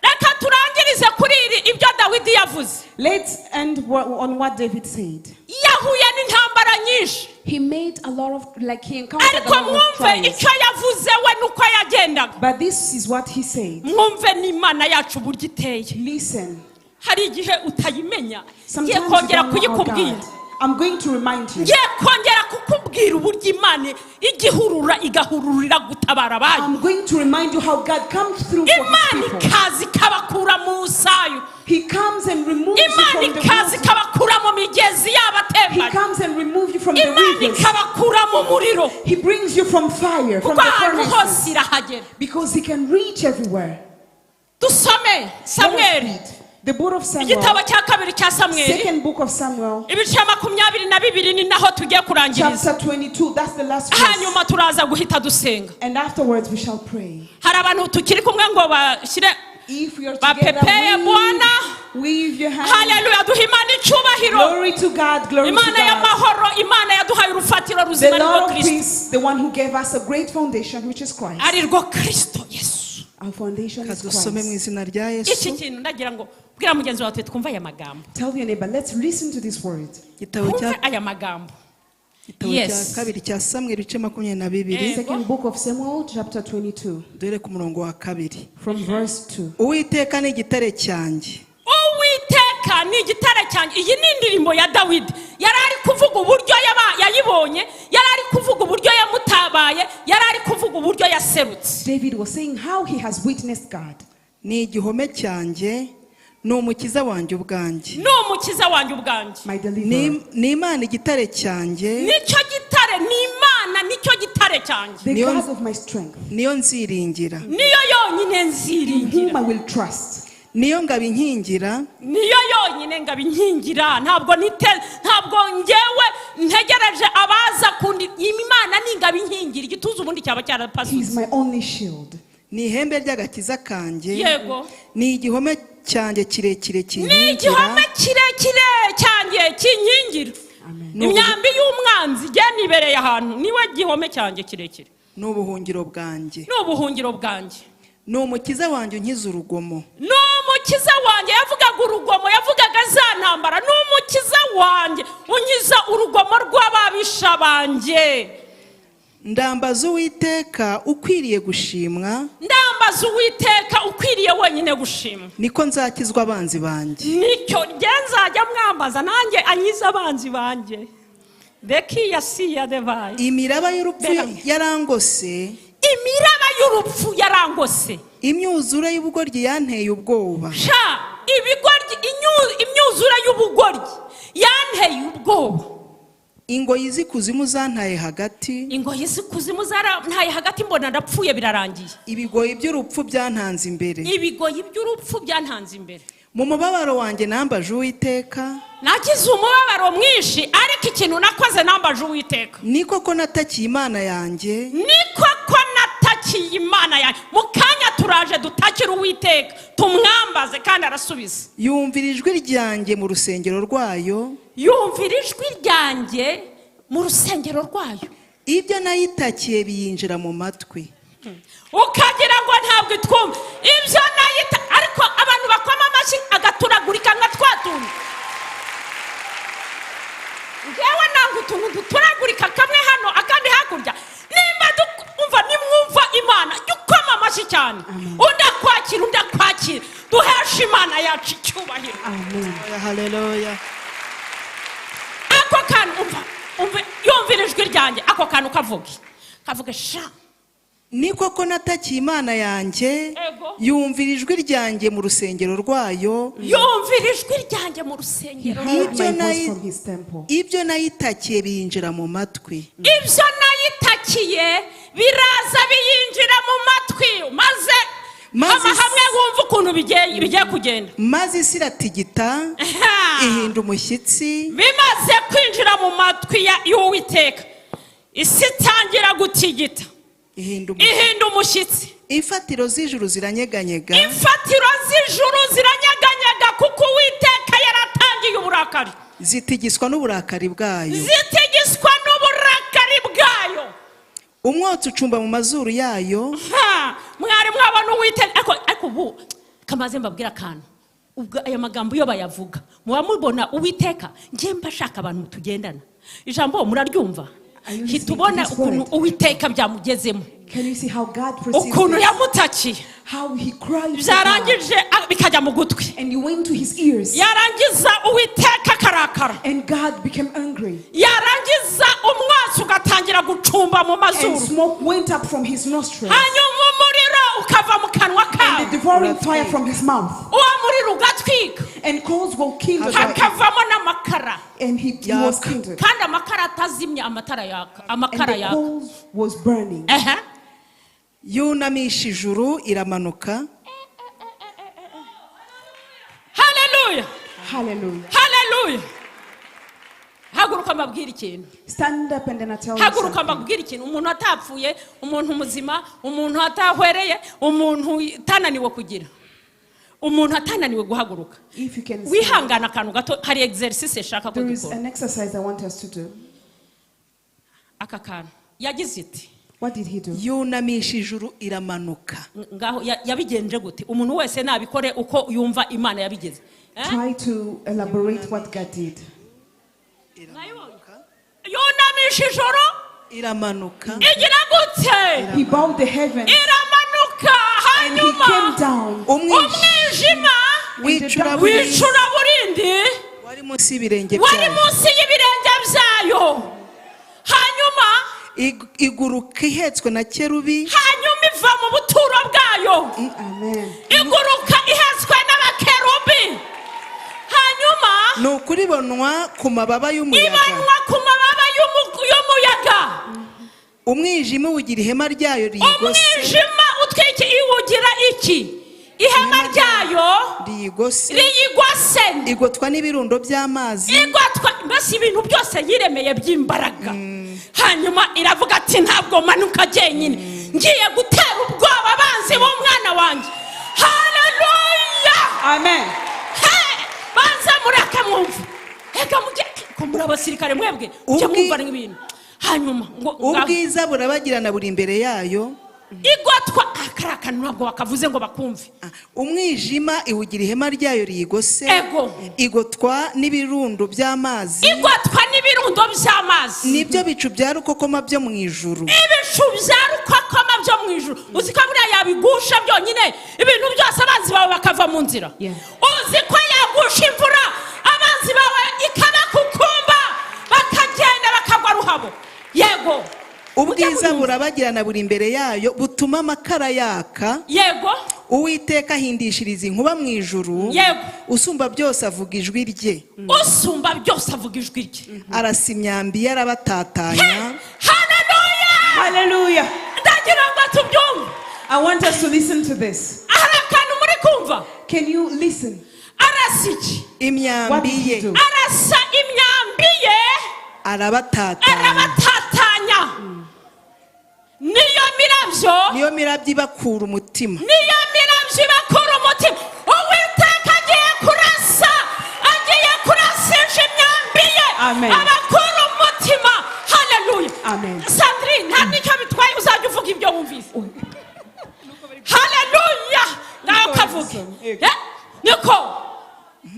S1: Reka turangirize kuri iri ibyo Dawidi yavuze.
S2: Let's end on what David said.
S1: Yahuye n'intambara nyinshi,
S2: He made a lot of, like he encountered a
S1: ariko
S2: lot of
S1: mwumve
S2: trials.
S1: icyo yavuze we nuko yagendaga.
S2: But this is what he said.
S1: Mwumve n'Imana yacu uburyo iteye.
S2: Listen.
S1: Hari igihe utayimenya. Ngiye
S2: Sometimes you
S1: kongera
S2: don't know our
S1: kuyikubwira.
S2: God. I'm going to remind you.
S1: Ngiye kongera kukubwira uburyo Imana igihurura igahururira gutabara abayo.
S2: I'm going to remind you how God comes through for his
S1: Imana
S2: people.
S1: ikaza ikabakura mu nsayo.
S2: He comes and removes you
S1: Imana
S2: from the
S1: ikaza
S2: water.
S1: ikabakura mu migezi
S2: He
S1: y'abatembanye.
S2: comes and removes you from the
S1: Imana
S2: rivers.
S1: ikabakura mu muriro,
S2: He brings you from fire, from
S1: kuko
S2: the
S1: ahantu hose
S2: furnaces.
S1: irahagera.
S2: Because he can reach everywhere.
S1: Dusome
S2: Let us
S1: Samweli,
S2: read the book of Samuel,
S1: igitabo cya kabiri cya Samweli,
S2: second book of Samuel,
S1: ibice 22, ni naho tugiye kurangiriza.
S2: Chapter 22. That's the last verse.
S1: Hanyuma turaza guhita dusenga.
S2: And afterwards we shall pray.
S1: Hari abantu tukiri kumwe ngo bashyire
S2: If we are together,
S1: bapepeye Bwana.
S2: wave your hand.
S1: Haleluya, duha Imana icyubahiro.
S2: Glory to God, glory to
S1: Imana
S2: God.
S1: y'amahoro, Imana yaduhaye urufatiro
S2: The
S1: ruzima,
S2: Lord
S1: arirwo
S2: of
S1: Kirisito,
S2: peace, the one who gave us a great foundation, which is Christ.
S1: arirwo Kirisito Yesu.
S2: Our foundation is
S3: Kadusome mu
S2: Christ.
S3: Izina rya
S1: Iki
S3: Yesu.
S1: kintu ndagira ngo bwira mugenzi wawe twumve aya magambo.
S2: Tell your neighbor, let's listen to this word.
S3: Igitabo cya
S1: Twumve aya magambo.
S3: Igitabo cya
S1: Yes.
S3: kabiri cya Samweli ibice 22.
S1: Eh.
S2: Second book of Samuel, chapter 22,
S3: Dore ku murongo wa 2.
S2: from verse 2.
S3: Uwiteka ni igitare cyanjye.
S1: Uwiteka ni igitare cyanjye. Iyi ni indirimbo ya Dawidi. Yari ari kuvuga uburyo yayibonye, yari ari kuvuga uburyo yamutabaye, yari ari kuvuga uburyo yaserutse.
S2: David was saying how he has witnessed God.
S3: Ni igihome cyanjye, ni umukiza wanjye ubwanjye.
S1: Ni umukiza wanjye ubwanjye.
S2: My
S3: Ni
S2: deliverer.
S3: Ni Imana igitare cyanjye.
S1: Nicyo gitare, ni Imana, nicyo gitare cyanjye.
S2: The
S3: Niyo-
S2: God of my strength,
S3: Niyo nziringira.
S1: Niyo yonyine
S2: in whom
S1: nziringira.
S2: I will trust.
S3: Niyo ngabo inkingira.
S1: Niyo yonyine ngabo inkingira. Ntabwo nite, ntabwo ngewe ntegereje abaza kundi. Imana ni ingabo inkingira, igituza ubundi cyaba
S2: He is
S1: cyarapasutse.
S2: my only shield.
S3: Ni ihembe ry'agakiza kanjye.
S1: Yego.
S3: Ni igihome cyanjye kirekire
S1: Ni
S3: kinkingira.
S1: igihome kirekire cyanjye kinkingira.
S2: Amen.
S1: Imyambi y'umwanzi jye nibereye ahantu, niwe gihome cyanjye kirekire.
S3: Ni ubuhungiro bwanjye.
S1: Ni ubuhungiro bwanjye.
S3: Ni umukiza wanjye unkiza urugomo.
S1: Ni umukiza wanjye. Yavugaga urugomo, yavugaga za ntambara. Ni umukiza wanjye unkiza urugomo rw'ababisha banjye.
S3: Ndambaza Uwiteka ukwiriye gushimwa.
S1: Ndambaza Uwiteka ukwiriye wenyine gushimwa.
S3: Niko nzakizwa abanzi banjye.
S1: Nicyo njye nzajya mwambaza, nanjye anyize abanzi banjye. Reki ya si ya devayi.
S3: Imiraba y'urupfu
S1: Bera.
S3: yarangose.
S1: Imiraba y'urupfu yarangose.
S3: Imyuzure y'ubugoryi yanteye ubwoba.
S1: Sha, ibigoryi, imyuzure y'ubugoryi yanteye ubwoba.
S3: Ingoyi z'ikuzimu zantaye hagati.
S1: Ingoyi z'ikuzimu zarantaye hagati, mbona ndapfuye birarangiye.
S3: Ibigoyi by'urupfu byantanze imbere.
S1: Ibigoyi by'urupfu byantanze imbere.
S3: Mu mubabaro wanjye nambaje Uwiteka.
S1: Nagize umubabaro mwinshi, ariko ikintu nakoze, nambaje Uwiteka.
S3: Ni koko natakiye Imana yanjye.
S1: Ni koko natakiye Imana yanjye. Mu kanya turaje dutakire Uwiteka, tumwambaze, kandi arasubiza.
S3: Yumvira ijwi ryanjye mu rusengero rwayo.
S1: Yumvira ijwi ryanjye mu rusengero rwayo.
S3: Ibyo nayitakiye biyinjira mu matwi.
S1: Ukagira ngo ntabwo itwumva ibyo nayita, ariko abantu bakoma amashyi agaturagurika nka twa tuntu. Ngewe nanga utuntu duturagurika, kamwe hano akandi hakurya. Nimba umva, nimwumva Imana, jya ukoma amashyi cyane, undi akwakira, undi akwakira. Duheshe Imana yacu icyubahiro.
S2: Amen.
S3: Haleluya.
S1: Ako kantu, umva, umva, yumvira ijwi ryanjye. Ako kantu kavuge, kavuge sha.
S3: Ni koko natakiye Imana yanjye.
S1: Ego.
S3: Yumvira ijwi ryanjye mu rusengero rwayo.
S1: Yumvira ijwi ryanjye mu
S2: He
S1: rusengero.
S2: heard
S3: Ibyo
S2: my voice
S3: nayi-
S2: from his temple.
S3: Ibyo nayitakiye biyinjira mu matwi.
S1: Ibyo nayitakiye biraza biyinjira mu matwi, maze
S3: Maze
S1: hama hamwe wumva ukuntu bigiye kugenda.
S3: Maze isi iratigita, ihinda umushyitsi.
S1: Bimaze kwinjira mu matwi y'Uwiteka, isi itangira gutigita.
S3: Ihinda umushyitsi.
S1: Ihinda umushyitsi.
S3: Imfatiro z'ijuru ziranyeganyega.
S1: Imfatiro z'ijuru ziranyeganyega, kuko Uwiteka yaratangiye uburakari.
S3: Zitigiswa n'uburakari bwayo.
S1: Zitigiswa n'uburakari bwayo.
S3: Umwotsi ucumba mu mazuru yayo.
S1: Ha, mwari mwabona Uwiteka? Ariko ubu kamaze mbabwira akantu. Ubwo aya magambo iyo bayavuga, muba mubona Uwiteka? Njye mba shaka abantu tugendana. Ijambo muraryumva?
S2: Are you listening
S1: Hita ubona
S2: to this
S1: ukuntu
S2: word?
S1: Uwiteka byamugezemo.
S2: Can you see how God perceives
S1: Ukuntu
S2: this?
S1: yamutakiye.
S2: How he cried to God.
S1: Byarangije bikajya mu gutwi.
S2: And he went to his ears.
S1: Yarangiza Uwiteka akarakara.
S2: And God became angry.
S1: Yarangiza umwotsi ugatangira gucumba mu
S2: And
S1: mazuru.
S2: smoke went up from his nostrils.
S1: Hanyuma umuriro ukava mu kanwa
S2: And
S1: kawo.
S2: the devouring fire from his mouth.
S1: Uwo muriro ugatwika.
S2: And coals were kindled.
S1: Hakavamo n'amakara.
S2: And he was
S3: Yaka.
S2: kindled.
S1: Kandi amakara atazimye, amatara yaka,
S2: And
S1: amakara
S2: the
S1: yaka.
S2: coals was burning.
S1: Ehe.
S3: Yunamisha ijuru, iramanuka.
S1: Haleluya.
S2: Hallelujah.
S1: Haleluya. Haguruka mbabwire ikintu.
S2: Stand up and then I tell you
S1: Haguruka
S2: something.
S1: mbabwire ikintu. Umuntu atapfuye, umuntu muzima, umuntu atahwereye, umuntu utananiwe kugira, umuntu atananiwe guhaguruka.
S2: If you can stand,
S1: Wihangana akantu gato, hari exercice nshaka ko
S2: there is
S1: dukora.
S2: an exercise I want us to do.
S1: Aka kantu yagize iti
S2: What did he do?
S3: Yunamisha ijuru iramanuka.
S1: Ngaho yabigenje gute? Umuntu wese nabikore uko yumva Imana yabigenze. Eh?
S2: Try to elaborate what God did.
S1: Mwayibonye? Yunamisha ijuru
S3: Iramanuka.
S1: Igira gute?
S2: He bowed the heavens
S1: Iramanuka.
S2: And he
S1: Hanyuma
S2: came down.
S3: Umwijima
S1: umwijima
S3: w'icuraburindi
S1: w'icuraburindi
S3: wari munsi y'ibirenge
S1: wari
S3: byayo.
S1: Munsi y'ibirenge byayo. Hanyuma
S3: Iguruka ihetswe na kerubi.
S1: Hanyuma iva mu buturo bwayo.
S2: Amen.
S1: Iguruka ihetswe n'abakerubi. Hanyuma
S3: Ni ukuri ibonwa ku mababa y'umuyaga.
S1: Ibonwa ku mababa y'umuyaga.
S3: Umwijima uwugira ihema ryayo riyigose.
S1: Umwijima utwiki iwugira iki? Ihema ryayo
S3: Riyigose.
S1: Riyigose.
S3: Igotwa n'ibirundo by'amazi.
S1: Igotwa mbese ibintu byose yiremeye by'imbaraga. Hanyuma iravuga ati: "Ntabwo manuka jyenyine, ngiye gutera ubwoba abanzi b'umwana wanjye." Haleluya!
S2: Amen.
S1: He! Banza mureke mwumva. Reka mujye ko muri abasirikare mwebwe mujye mwumva n'ibintu. Hanyuma ngo
S3: Ubwiza burabagirana buri imbere yayo.
S1: Igotwa kariya kantu ntabwo bakavuze ngo bakumve.
S3: Ah, umwijima iwugira ihema ryayo riyigose.
S1: Ego.
S3: Igotwa n'ibirundo by'amazi.
S1: Igotwa n'ibirundo by'amazi.
S3: Nibyo bicu bya rukokoma byo mu ijuru.
S1: Ibicu bya rukokoma byo mu ijuru. Uzi ko buriya yabigusha byonyine, ibintu byose, abanzi bawe bakava mu nzira?
S2: Yeah.
S1: Uzi ko yagusha imvura, abanzi bawe ikabakukumba, bakagenda bakagwa ruhabo? Yego.
S3: Ubwiza
S1: Mujye muyumva.
S3: burabagirana buri imbere yayo, butuma amakara yaka. Uwiteka ahindishiriza inkuba mu ijuru. Usumba byose avuga ijwi rye.
S1: Usumba byose avuga ijwi rye.
S3: Arasa imyambi ye, arabatatanya.
S1: Haleluya!
S2: Hallelujah.
S1: Ndagira ngo tubyumve.
S2: I want us to listen to this.
S1: Hari akantu muri kumva?
S2: Can you listen?
S1: Arasa iki?
S2: What
S3: Imyambi
S2: did he
S3: ye.
S2: do?
S1: Arasa imyambi ye.
S3: Arabatatanya.
S1: Arabatatanya. Niyo mirabyo.
S3: Niyo mirabyo ibakura umutima.
S1: Niyo mirabyo ibakura umutima. Uwiteka agiye kurasa, agiye kurasisha imyambi ye
S2: Amen.
S1: abakura umutima. Haleluya!
S2: Amen.
S1: Sandrine, nta n'icyo bitwaye, uzajya uvuga ibyo wumvise. Haleluya! Nawe ukavuge.
S2: Yego.
S1: Eh, niko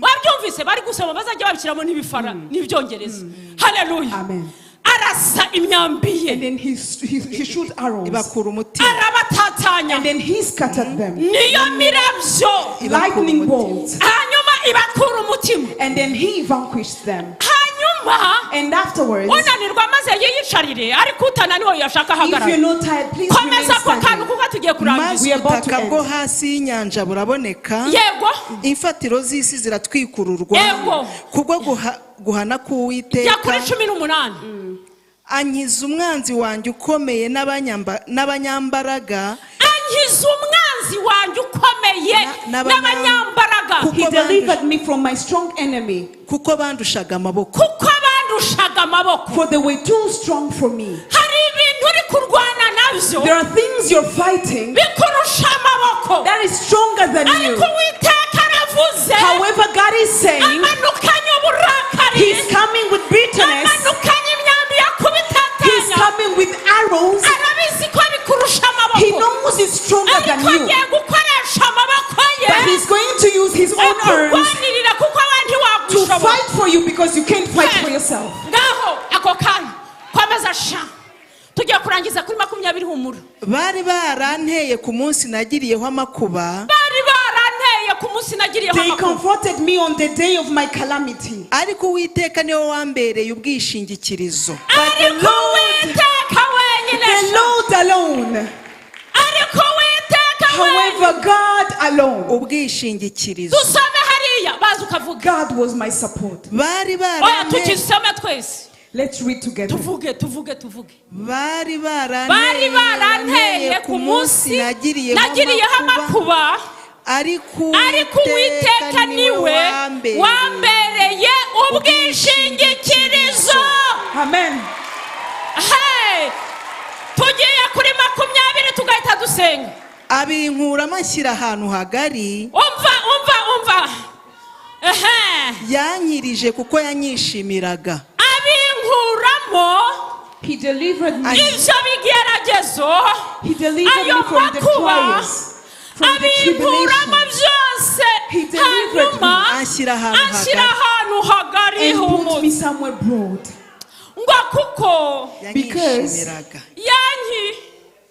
S1: wabyumvise, bari gusoma bazajya babishyiramo n'ibifara n'ibyongereza. Haleluya!
S2: Amen.
S1: Arasa imyambi ye.
S2: And then he shoot arrows.
S3: Ibakura umutima.
S1: Arabatatanya.
S2: And then he scattered them.
S1: Niyo mirabyo.
S2: Lightning bolts.
S1: Hanyuma ibakura umutima.
S2: And then he vanquished them.
S1: Hanyuma
S2: And afterwards,
S1: unanirwa maze yiyicarire, ariko utananiwe yashaka
S2: if you're
S1: ahagarara.
S2: not tired, please remain
S1: Komeza ako kantu
S2: standing.
S1: kuko tugiye kurangiza.
S3: Maze
S2: We are about to
S3: ubutaka
S2: end.
S3: bwo hasi y'inyanja buraboneka. Imfatiro z'isi ziratwikururwa kubwo guhana
S1: Jya kuri
S3: k'Uwiteka.
S1: 18.
S3: Ankiza umwanzi wanjye ukomeye n'abanyambaraga.
S1: Ankiza umwanzi wanjye ukomeye n'abanyambaraga.
S3: Kuko
S2: He delivered me from my strong enemy,
S3: kuko bandushaga amaboko.
S1: Kuko bandushaga amaboko.
S2: For they were too strong for me.
S1: Hari ibintu uri kurwana nabyo
S2: There are things you're fighting
S1: bikurusha amaboko,
S2: that is stronger than you.
S1: ariko Uwiteka aravuze.
S2: However, God is saying
S1: Amanukanye uburakari.
S2: He's coming with bitterness,
S1: Amanukanye imyambi yo
S2: He's
S1: kubitatanya.
S2: coming with arrows.
S1: Arabizi ko bikurusha
S2: He
S1: amaboko,
S2: knows he's stronger than
S1: ariko
S2: you.
S1: agiye gukoresha amaboko ye
S2: But he's going to use his own arms
S1: akurwanirira, kuko abandi
S2: to
S1: wagushobora.
S2: fight for you because you can't fight for yourself.
S1: Ngaho ako kanya komeza sha, tugiye kurangiza kuri 20. Humura.
S3: Bari baranteye ku munsi nagiriyeho amakuba.
S1: Bari baranteye ku munsi nagiriyeho
S2: They
S1: amakuba.
S2: comforted me on the day of my calamity.
S3: Ariko Uwiteka niwe wambereye ubwishingikirizo.
S1: Ariko Uwiteka wenyine
S2: The
S1: sha.
S2: Lord alone.
S1: Ariko Uwiteka wenyine.
S2: However, God alone.
S3: Ubwishingikirizo.
S1: Dusome hariya, baza ukavuga.
S2: God was my support.
S3: Bari
S1: Oya,
S3: baranteye.
S1: tukisome twese.
S2: Let's read together.
S1: Tuvuge, tuvuge, tuvuge.
S3: Bari
S1: Bari baranteye ku munsi
S3: nagiriyeho
S1: nagiriyeho
S3: amakuba,
S1: amakuba,
S3: ariko
S1: ariko Uwiteka niwe
S3: wambereye
S1: wambereye ubwishingikirizo.
S2: Amen.
S1: Hey! Tugiye kuri 20 tugahita dusenga.
S3: Abinkuramo anshyira ahantu hagari.
S1: Umva, umva, umva, ehe.
S3: Yankirije kuko yanyishimiraga.
S1: Abinkuramo.
S2: He delivered me.
S1: Ibyo bigeragezo,
S2: He delivered
S1: ayo
S2: me from the
S1: makuba,
S2: trials, from the
S1: abinkuramo
S2: tribulation,
S1: byose,
S2: He delivered me.
S1: hanyuma
S3: Anshyira ahantu
S1: anshyira
S3: hagari.
S1: Ahantu hagari
S2: and put me
S1: humutse,
S2: somewhere broad.
S1: Ngo kuko
S3: Yanyishimiraga.
S1: Yanki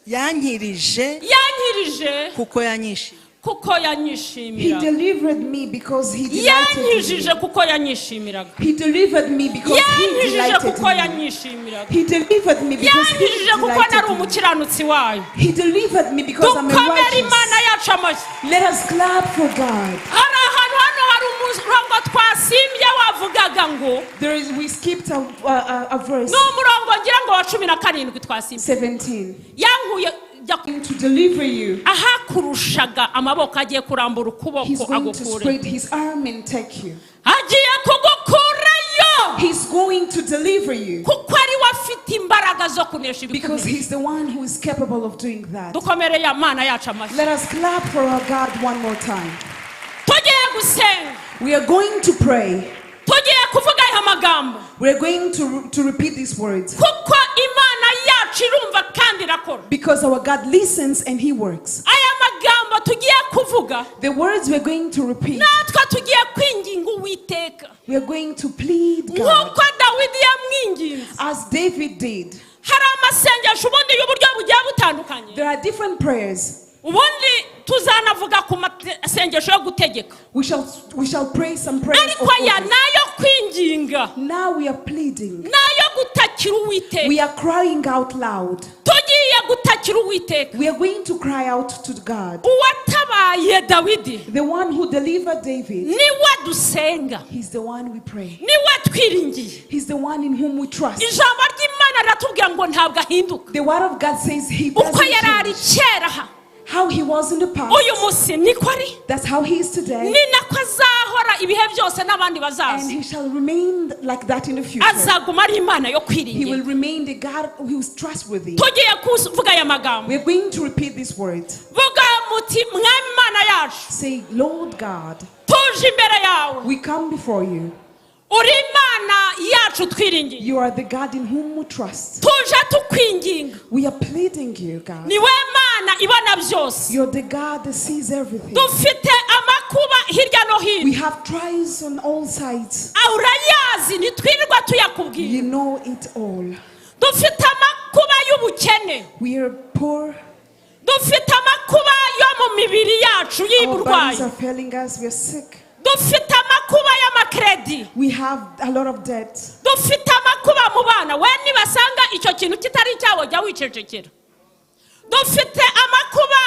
S3: Yankirije
S1: yankirije
S3: kuko yanyishimiye.
S1: Kuko
S2: He
S1: yanyishimiraga.
S2: delivered me because he delighted in
S1: Yankijije
S2: me.
S1: Kuko yanyishimiraga.
S2: He delivered me because he
S1: Yankijije
S2: delighted
S1: kuko
S2: in me.
S1: yanyishimiraga.
S2: He delivered me because he
S1: Yankijije kuko
S2: delighted
S1: nari
S2: in me.
S1: umukiranutsi wayo.
S2: He delivered me because I'm a
S1: Dukomere Imana
S2: righteous.
S1: yacu amashyi.
S2: Let us clap for God.
S1: Hari ahantu hano hari umurongo twasimbye wavugaga ngo
S2: There is, we skipped a verse
S1: ni umurongo ngira ngo wa 17 twasimbye.
S2: 17.
S1: Yankuye jya ku-
S2: To deliver you,
S1: ahakurushaga amaboko agiye kurambura
S2: he's
S1: ukuboko
S2: going to
S1: agukure.
S2: spread his arm and take you.
S1: Agiye kugukurayo
S2: He's going to deliver you
S1: kuko ari we afite imbaraga zo kunesha
S2: because
S1: ibikomeye.
S2: he's the one who is capable of doing that.
S1: Dukomere ya Mana yacu amashyi.
S2: Let us clap for our God one more time.
S1: Tugiye gusenga.
S2: We are going to pray.
S1: Tugiye kuvuga aya magambo
S2: We are going to repeat these words
S1: kuko Imana yacu irumva kandi irakora.
S2: Because our God listens and he works.
S1: Aya magambo tugiye kuvuga,
S2: The words we're going to repeat,
S1: natwe tugiye kwinginga Uwiteka
S2: we are going to plead God
S1: nk'uko Dawidi yamwinginze.
S2: As David did.
S1: Hari amasengesho ubundi y'uburyo bugiye butandukanye.
S2: There are different prayers.
S1: Ubundi tuzanavuga ku masengesho yo gutegeka.
S2: We shall pray some prayers
S1: Ariko
S2: of
S1: aya
S2: orders.
S1: ni ayo kwinginga,
S2: Now we are pleading.
S1: ni ayo gutakira Uwiteka.
S2: We are crying out loud.
S1: Tugiye gutakira Uwiteka.
S2: We are going to cry out to God.
S1: Uwatabaye Dawidi
S2: The one who delivered David,
S1: niwe dusenga,
S2: he's the one we pray.
S1: Niwe twiringiye.
S2: He's the one in whom we trust.
S1: Ijambo ry'Imana riratubwira ngo ntabwo ahinduka.
S2: The word of God says he
S1: Uko
S2: doesn't
S1: yari ari
S2: change.
S1: Kera ha
S2: How he was in the past,
S1: uyu munsi niko ari,
S2: that's how he is today.
S1: Ni nako azahora ibihe byose n'abandi
S2: And
S1: bazaza.
S2: he shall remain like that in the future.
S1: Azaguma ari Imana yo
S2: He
S1: kwiringira.
S2: will remain the God who is trustworthy.
S1: Tugiye kuvuga aya magambo.
S2: We are going to repeat these words.
S1: Vuga muti mwami Imana yacu,
S2: Say, Lord God,
S1: tuje imbere yawe.
S2: We come before you.
S1: Uri Imana yacu twiringiye.
S2: You are the God in whom we trust.
S1: Tuje tukwinginga.
S2: We are pleading you, God.
S1: Ni we Mana ibona byose.
S2: You're the God that sees everything.
S1: Dufite amakuba hirya no
S2: We
S1: hino.
S2: have trials on all sides.
S1: Ah, urayazi ntitwirirwa tuyakubwira.
S2: You know it all.
S1: Dufite amakuba y'ubukene.
S2: We are poor.
S1: Dufite amakuba yo mu mibiri yacu
S2: Our bodies
S1: y'uburwayi.
S2: Are failing us. We are sick.
S1: Dufite amakuba y'amakredi.
S2: We have a lot of debt.
S1: Dufite amakuba mu bana we nibasanga icyo kintu kitari icyawe jya wicecekera. Dufite amakuba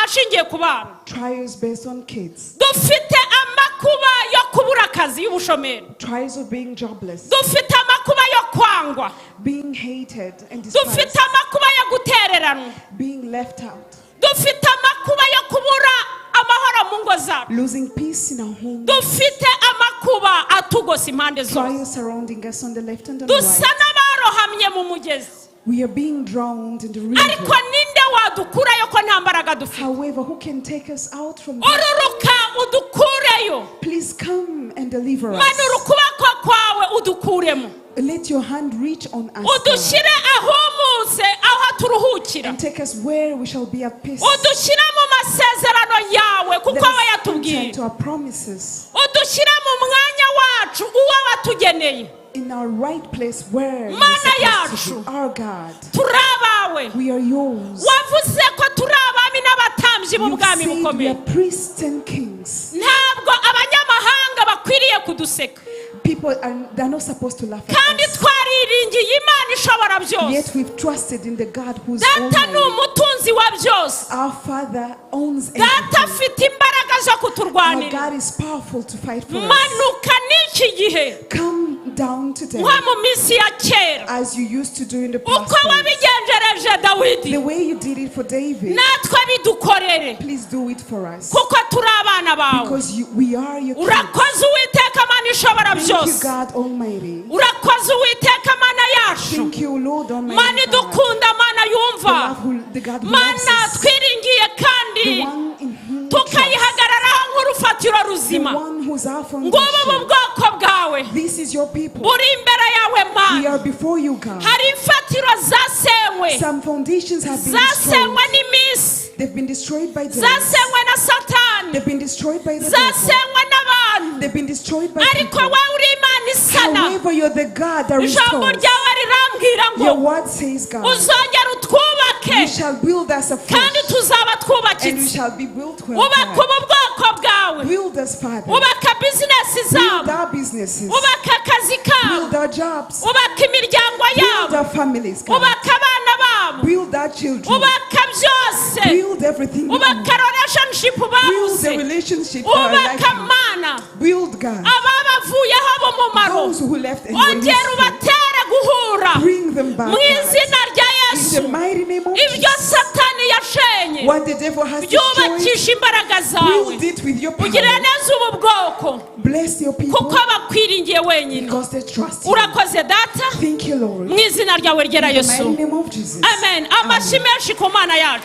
S1: ashingiye ku bana.
S2: Trials based on kids.
S1: Dufite amakuba yo kubura akazi y'ubushomeri.
S2: Trials of being jobless.
S1: Dufite amakuba yo kwangwa.
S2: Being hated and
S1: Dufite
S2: despised.
S1: Amakuba yo gutereranwa.
S2: Being left out.
S1: Dufite amakuba yo kubura amahoro mu ngo zacu.
S2: Losing peace in our home.
S1: Dufite amakuba atugose impande zose.
S2: Trials surrounding us on the left and on the
S1: Dusa
S2: right.
S1: n'abarohamye mu mugezi.
S2: We are being drowned in the
S1: Ariko
S2: river.
S1: Ninde wadukurayo ko nta mbaraga dufite?
S2: However, who can take us out from that?
S1: Ururuka udukureyo.
S2: Please come and deliver
S1: Manura
S2: us.
S1: Ukuboko kwawe udukuremo.
S2: Let your hand reach on us, God,
S1: Udushyire ahumutse aho turuhukira.
S2: And take us where we shall be at peace.
S1: Udushyire mu masezerano yawe kuko
S2: Let
S1: aba
S2: us enter
S1: yatubwiye.
S2: into our promises
S1: Udushyire mu mwanya wacu uwo watugeneye.
S2: In our right place where you're
S1: Mana
S2: supposed to
S1: yacu.
S2: be. Our God,
S1: Turi abawe.
S2: We are yours.
S1: Wavuze ko turi abami n'abatambyi
S2: You've
S1: b'ubwami
S2: said we
S1: bukomeye.
S2: are priests and kings.
S1: Ntabwo abanyamahanga bakwiriye kuduseka.
S2: People are they're not supposed to laugh at
S1: Kandi
S2: us.
S1: Twariringiye Imana ishobora byose.
S2: Yet we've trusted in the God who's
S1: Data ni
S2: almighty.
S1: Umutunzi wa byose.
S2: Our Father owns
S1: Data
S2: everything.
S1: Afite imbaraga zo
S2: Our
S1: kuturwanira.
S2: God is powerful to fight for us.
S1: Manuka n'iki gihe
S2: Come down today
S1: nko mu minsi ya kera
S2: as you used to do in the past
S1: uko
S2: days.
S1: Wabigenjereje Dawidi
S2: The way you did it for David,
S1: natwe bidukorere
S2: please do it for us.
S1: Kuko turi abana bawe.
S2: Because we are your kids.
S1: Urakoze Uwiteka Mana ishobora
S2: Thank you,
S1: byose.
S2: God Almighty.
S1: Urakoze Uwiteka Mana yacu.
S2: Thank you, Lord
S1: Mana
S2: Almighty God.
S1: idukunda Mana
S2: The,
S1: yumva
S2: love who, the God who loves
S1: Mana
S2: us.
S1: twiringiye kandi
S2: The one in whom we trust.
S1: Tukayihagararaho nk'urufatiro
S2: The
S1: ruzima.
S2: One who's our
S1: Ngubu
S2: foundation.
S1: Ubu bwoko bwawe
S2: This is your people.
S1: Buri imbere yawe
S2: We
S1: Mana.
S2: are before you, God.
S1: Hari imfatiro zasenywe,
S2: Some foundations have been
S1: zasenywe
S2: destroyed.
S1: n'iminsi,
S2: They've been destroyed by death.
S1: zasenywe na Satani,
S2: They've been destroyed by the devil.
S1: zasenywe n'abantu,
S2: They've been destroyed by
S1: ariko
S2: people.
S1: wowe uri Imana isana.
S2: However, you're the God that
S1: Ijambo
S2: restores.
S1: ryawe rirambwira ngo
S2: Your word says, God,
S1: uzongera utwubake
S2: you shall build us
S1: kandi
S2: afresh,
S1: tuzaba
S2: and we
S1: twubakitse.
S2: shall be built well.
S1: Ubaka
S2: God.
S1: ubu bwoko bwawe,
S2: Build us, Father.
S1: ubaka bizinesi
S2: Build
S1: zabo,
S2: our businesses.
S1: ubaka akazi kabo,
S2: Build our jobs.
S1: ubaka imiryango
S2: Build
S1: yabo,
S2: our families, God.
S1: ubaka abana babo,
S2: Build our children.
S1: ubaka byose,
S2: Build everything we own.
S1: ubaka relationship
S2: Build the
S1: babuze,
S2: relationship that are
S1: ubaka
S2: lacking.
S1: Mana
S2: Build, God.
S1: ababavuyeho b'umumaro,
S2: Those who left and were
S1: ongera
S2: useful.
S1: ubatere guhura
S2: Bring them back,
S1: mu
S2: God.
S1: izina rya
S2: In
S1: Yesu.
S2: the mighty name of
S1: Ibyo
S2: Jesus.
S1: Satani yashenye,
S2: What the devil has destroyed,
S1: byubakisha imbaraga zawe,
S2: build it with your
S1: ugirire
S2: power.
S1: neza ubu bwoko
S2: Bless your
S1: kuko
S2: people
S1: bakwiringiye wenyine.
S2: because they trust you.
S1: Urakoze Data,
S2: Thank you, Lord.
S1: mu izina ryawe ryera
S2: In the
S1: Yesu.
S2: mighty name of Jesus.
S1: Amen. Amashyi menshi ku Mana yacu.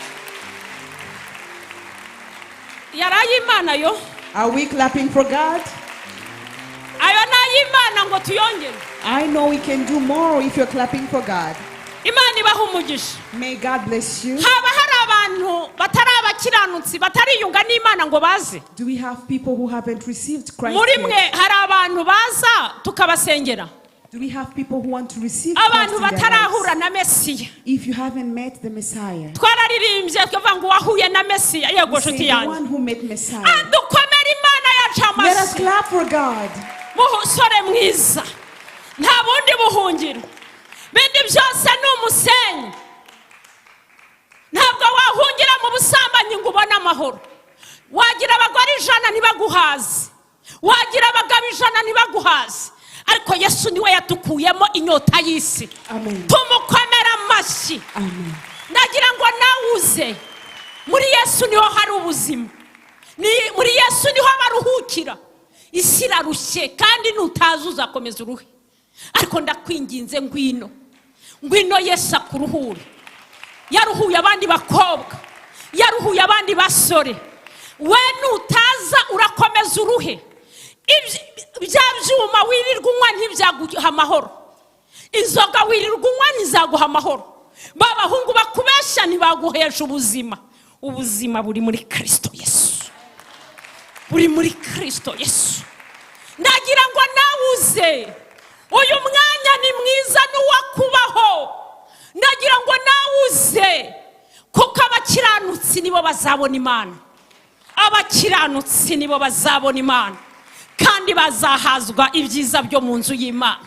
S1: Yari ay'Imana yo.
S2: Are we clapping for God?
S1: Ayo ni ay'Imana ngo tuyongere.
S2: I know we can do more if you're clapping for God.
S1: Imana ibaha umugisha.
S2: May God bless you.
S1: Haba hari abantu batari abakiranutsi batariyunga n'Imana ngo baze?
S2: Do we have people who haven't received Christ
S1: Muri
S2: yet?
S1: mwe hari abantu baza tukabasengera?
S2: Do we have people who want to receive Christ
S1: Abantu
S2: in their
S1: batarahura
S2: lives?
S1: na Mesiya.
S2: If you haven't met the Messiah,
S1: Twararirimbye tukavuga ngo wahuye na Mesiya. Yego
S2: we say
S1: nshuti
S2: the
S1: yanjye.
S2: one who met Messiah.
S1: Ah, dukomere Imana yacu
S2: Let us
S1: amashyi.
S2: clap for God.
S1: Musore mwiza, nta bundi buhungiro, bindi byose ni umusenyi. Ntabwo wahungira mu busambanyi ngo ubone amahoro. Wagira abagore 100 ntibaguhaze, wagira abagabo 100 ntibaguhaze, ariko Yesu niwe yatukuyemo inyota y'isi.
S2: Amen.
S1: Tumukomere amashyi.
S2: Amen.
S1: Ndagira ngo nawe uze muri Yesu, niho hari ubuzima. Muri Yesu niho baruhukira. Isi irarushye kandi nutaza uzakomeza uruhe, ariko ndakwinginze ngwino, ngwino Yesu akuruhure. Yaruhuye abandi bakobwa, yaruhuye abandi basore. We nutaza urakomeza uruhe. Bya byuma wirirwa unywa ntibyaguha amahoro, inzoga wirirwa unywa ntizaguha amahoro, ba bahungu bakubeshya ntibaguhesha ubuzima. Ubuzima buri muri Kristo Yesu, buri muri Kristo Yesu. Ndagira ngo nawe uze, uyu mwanya ni mwiza n'uwakubaho. Ndagira ngo nawe uze, kuko abakiranutsi nibo bazabona Imana. Abakiranutsi nibo bazabona Imana, kandi bazahazwa ibyiza byo mu nzu y'Imana,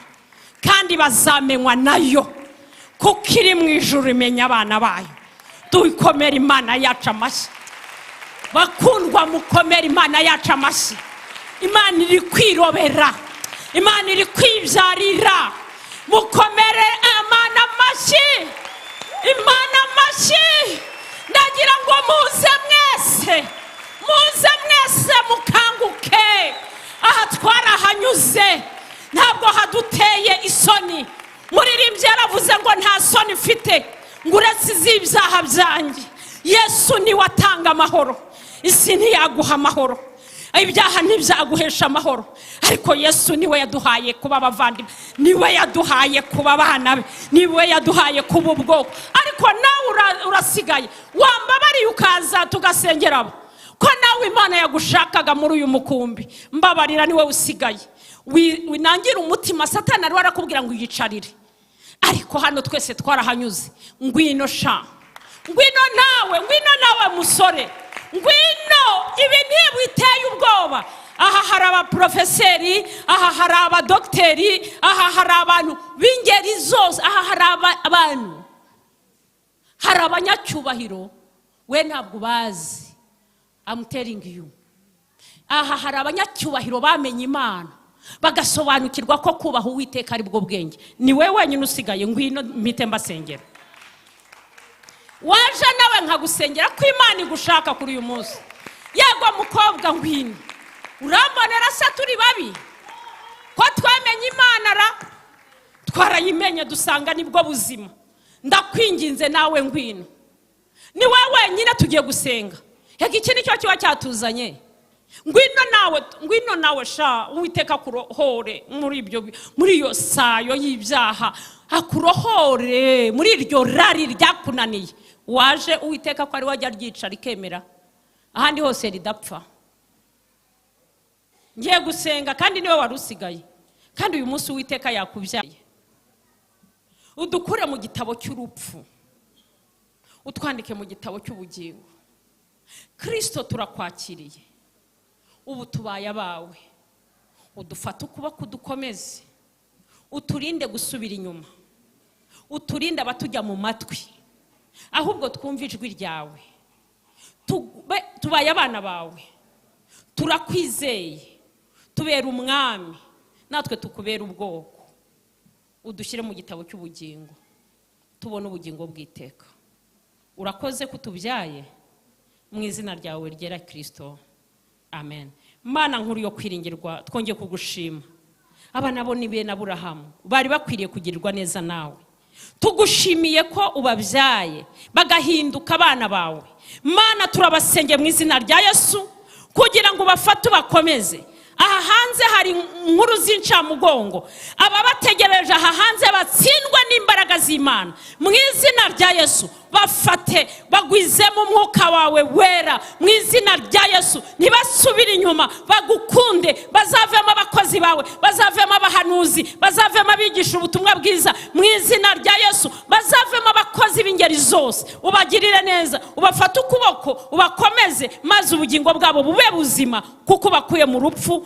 S1: kandi bazamenywa nayo, kuko iri mu ijuru imenya abana bayo. Dukomere Imana yacu amashyi. Bakundwa, mukomere Imana yacu amashyi. Imana iri kwirobera, Imana iri kwibyarira. Mukomere Imana amashyi, Imana amashyi. Ndagira ngo muze mwese, muze mwese mukanguke. Aha twarahanyuze, ntabwo haduteye isoni. Muririmbyi yaravuze ngo nta soni mfite ngo uretse iz'ibyaha byanjye. Yesu niwe atanga amahoro. Isi ntiyaguha amahoro, ibyaha ntibyaguhesha amahoro, ariko Yesu niwe yaduhaye kuba abavandimwe, niwe yaduhaye kuba abana be, niwe yaduhaye kuba ubwoko. Ariko nawe urasigaye, wambabariye ukaza tugasengera abo, ko nawe Imana yagushakaga muri uyu mukumbi. Mbabarira, niwe usigaye. Winangira umutima, Satani ariwe arakubwira ngo uyicarire, ariko hano twese twarahanyuze. Ngwino sha, ngwino nawe, ngwino nawe musore, ngwino. Ibi ntibiteye ubwoba. Aha hari abaprofeseri, aha hari abadogiteri, aha hari abantu b'ingeri zose, aha hari abantu, hari abanyacyubahiro we ntabwo ubazi. I'm telling you. Aha hari abanyacyubahiro bamenye Imana, bagasobanukirwa ko kubaha Uwiteka ari bwo bwenge. Ni we wenyine usigaye, ngwino mpite mbasengera. Waje nawe nkagusengera ko Imana igushaka kuri uyu munsi. Yego mukobwa, ngwino. Urambonera se turi babi? Ko twamenye Imana ra? Twarayimenye dusanga nibwo buzima. Ndakwinginze nawe ngwino. Ni wowe wenyine tugiye gusenga. Hega iki nicyo kiba cyatuzanye. Ngwino nawe, ngwino nawe sha. Uwiteka akurohore muri ibyo, muri iyo sayo y'ibyaha, akurohore muri iryo rari ryakunaniye. Waje Uwiteka ko ari we ajya ryica rikemera, ahandi hose ridapfa. Ngiye gusenga, kandi niwe wari usigaye, kandi uyu munsi Uwiteka yakubyaye. Udukure mu gitabo cy'urupfu, utwandike mu gitabo cy'ubugingo. Kirisito, turakwakiriye, ubu tubaye abawe. Udufate ukuboko, udukomeze, uturinde gusubira inyuma, uturinde abatujya mu matwi, ahubwo twumve ijwi ryawe. Tubaye abana bawe, turakwizeye. Tubera umwami, natwe tukubera ubwoko. Udushyire mu gitabo cy'ubugingo, tubone ubugingo bw'iteka. Urakoze ko utubyaye. Mu izina ryawe ryera Kirisito, amen. Mana nkuru yo kwiringirwa, twongeye kugushima. Aba nabo ni bene Aburahamu, bari bakwiriye kugirirwa neza nawe. Tugushimiye ko ubabyaye bagahinduka abana bawe. Mana, turabasengeye mu izina rya Yesu kugira ngo ubafate, ubakomeze. Aha hanze hari inkuru z'incamugongo, ababategereje aha hanze batsindwa n'imbaraga z'Imana. Mu izina rya Yesu, bafate, bagwizemo umwuka wawe wera. Mu izina rya Yesu, ntibasubire inyuma, bagukunde, bazavemo abakozi bawe, bazavemo abahanuzi, bazavemo abigisha ubutumwa bwiza. Mu izina rya Yesu, bazavemo abakozi b'ingeri zose. Ubagirire neza, ubafate ukuboko, ubakomeze, maze ubugingo bwabo bube buzima, kuko ubakuye mu rupfu.